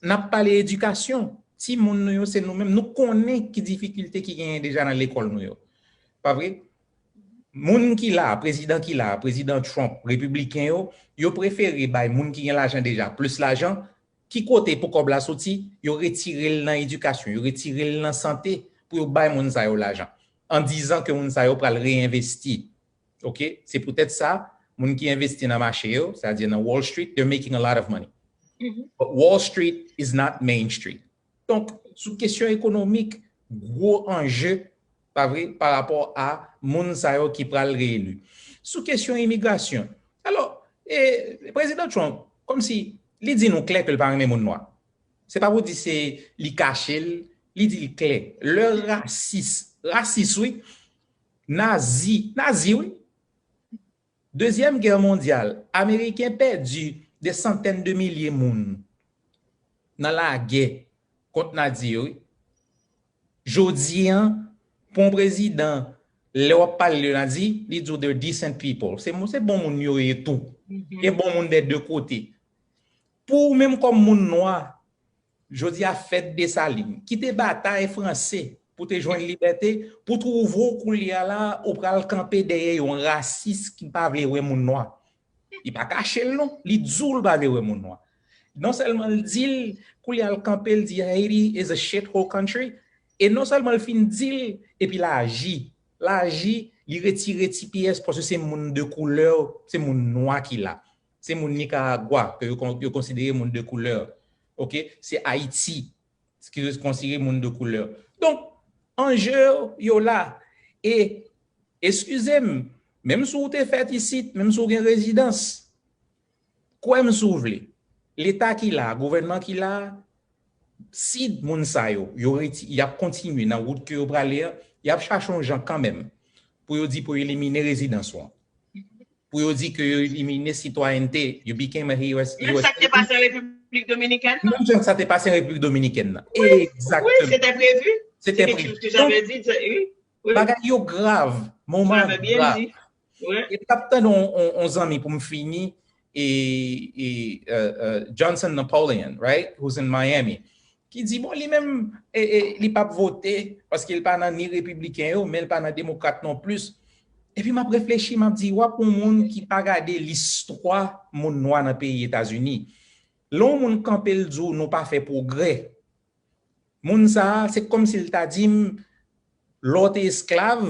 N ap pale edikasyon. Timoun nou yo, se nou menm. Nou konnen ki difikilte ki genyen deja nan lekòl nou yo. Pa vre? Moun ki la, prezidan ki la, prezidan Trump, repibliken yo, yo prefere bay moun ki gen lajan deja plis lajan. Ki kote pou kòb la soti? Yo retire l nan edikasyon, yo retire l nan sante pou yo bay moun sa yo lajan. An dizan ke moun sa yo pral reyenvesti. Oke? Se poutèt sa, moun ki envesti nan mache yo, sètadi nan Wall Street, they're making a lot of money. But Wall Street is not Main Street. Donk, sou kesyon ekonomik, gwo anje, pa vre, pa rapò a moun sa yo ki pral reyeli. Sou kesyon imigrasyon, alò, e, prezidan Trump, kòmsi, li di nou klè ke l pa renmen moun nwa. Se pa pou di se li kache l, li di l klè. Lè rasis, rasis wi, nazi, nazi wi, Dezyèm Gè Mondyal, Ameriken pèdi de santèn de milye moun nan lagè kont Nazi yo, wi. Jodi an, pou yon prezidan, lè w ap pale de Nazi, li di w they're decent people. Se, se bon moun yo ye tou. Gen bon moun dè de kote. Pou ou menm kòm moun nwa, jodi a fèt Desalin, ki te batay franse pou te jwenn libète, pou twouve w koulye a la, ou pral kanpe dèyè yon rasis ki pa vle wè moun nwa. Li pa kache l non, li di w l pa vle wè moun nwa. Non sèlman l di l, koulye a l kanpe, l di Haiti is a shithole country, e non sèlman l fin di l, epi l aji. L aji, li retire T P S paske se moun de koulè, se moun nwa ki la. Se moun Nikaragwa ke yo, yo konsidere moun de koulè. Oke? Se Ayiti ki konsidere moun de koulè. Donk, anje yo la. E, eskize m, menm si w te fèt isit, menm si w gen rezidans, kwè m si w vle, Leta ki la, gouvènman ki la, si moun sa yo, yo reti-, y ap kontinye nan wout ke yo prale a, y ap chache yon jan kanmenm pou yo di pou yo elimine rezidans ou an. Pou yo di ke yo elimine sitwayènte, you became a U S, Menm sa k te pase an Repiblik Dominikèn nan. Menm jan sa te pase an Repiblik Dominikèn nan. Wi, wi, se te previ. Se te previ. Se kèk choz ke Javel di, wi. Bagay yo grav, moman an grav. Wi. E m t ap tande yon, yon, yon zanmi pou m fini, e, e, euh, euh, Johnson Napoleon, right? Who's in Miami. ki di, bon, li menm, e, e, li p ap vote, paske l pa nan ni repibliken yo, men l pa nan demokrat non plis. Epi m ap reflechi, m ap di, w ap yon moun ki pa gade listwa moun nwa nan peyi Etazini. Lè yon moun kanpe l di w nou pa fè pwogrè, moun sa a, se kòmsi l ta di m, lè w te esklav,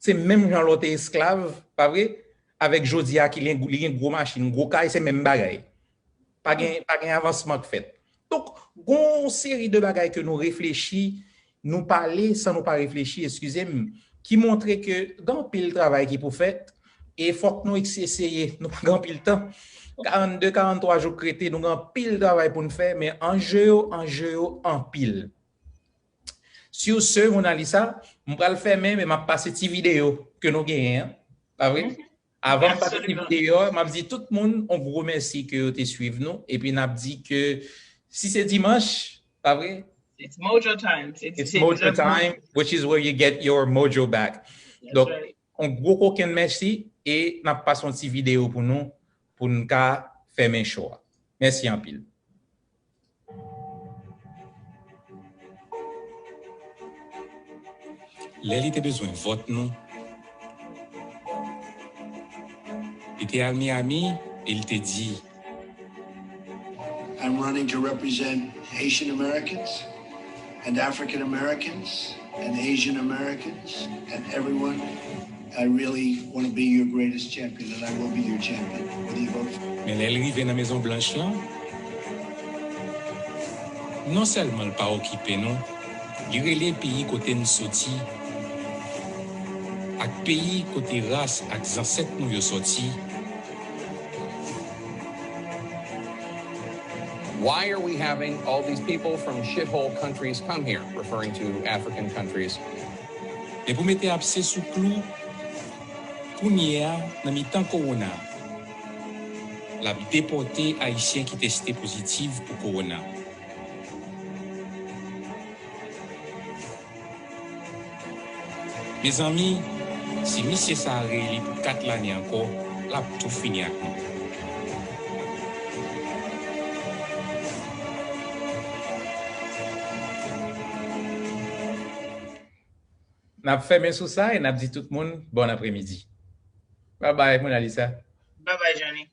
se menm jan lè w te esklav, pa vre? Avèk jodi a ki li, li gen gwo machin, gwo kay, se menm bagay. Pa gen, pa gen avansman k fèt. Donk, gen yon seri de bagay ke nou reflechi, nou pale san nou pa reflechi, eskize m, ki montre ke gen anpil travay ki pou fèt, e fòk nou eseye, nou pa gen anpil tan. Karannde, karanntwa jou k rete, nou gen anpil travay pou n fè, men anje yo, anje yo anpil. Sur ce, Mona Lisa, m pral fèmen, men m ap pase ti videyo ke nou genyen an, pa vre? Avan m pase ti videyo a, m ap di tout moun yon gwo mèsi ke yo te swiv nou, epi n ap di ke si se dimanch, pa vre? It's Mojo time. It's Mojo time, which is where you get your mojo back. Donk, yon gwo kokenn mèsi, e n ap pase yon ti videyo pou nou, pou n ka fèmen show a. Mèsi anpil. Lè li te bezwen vòt nou, li te al Miami e li te di, I'm running to represent Haitian Americans and African Americans and Asian Americans and everyone. I really want to be your greatest champion, and I will be your champion, whether you vote for me. Men lè l rive nan Mezon Blanch lan, non sèlman l pa okipe nou, li rele peyi kote n soti, ak peyi kote ras ak zansèt nou yo soti. Why are we having all these people from shithole countries come here, referring to African countries? Men pou mete apse sou klou, kounye a, nan mitan kowona, l ap depòte Ayisyen ki teste pozitiv pou kowona. Mezanmi, si misye sa a reyeli pou kat lane ankò, l ap tou fini ak nou. N ap fèmen sou sa e n ap di tout moun bon apremidi. Babay, Mona Lisa. Babay, Johnny.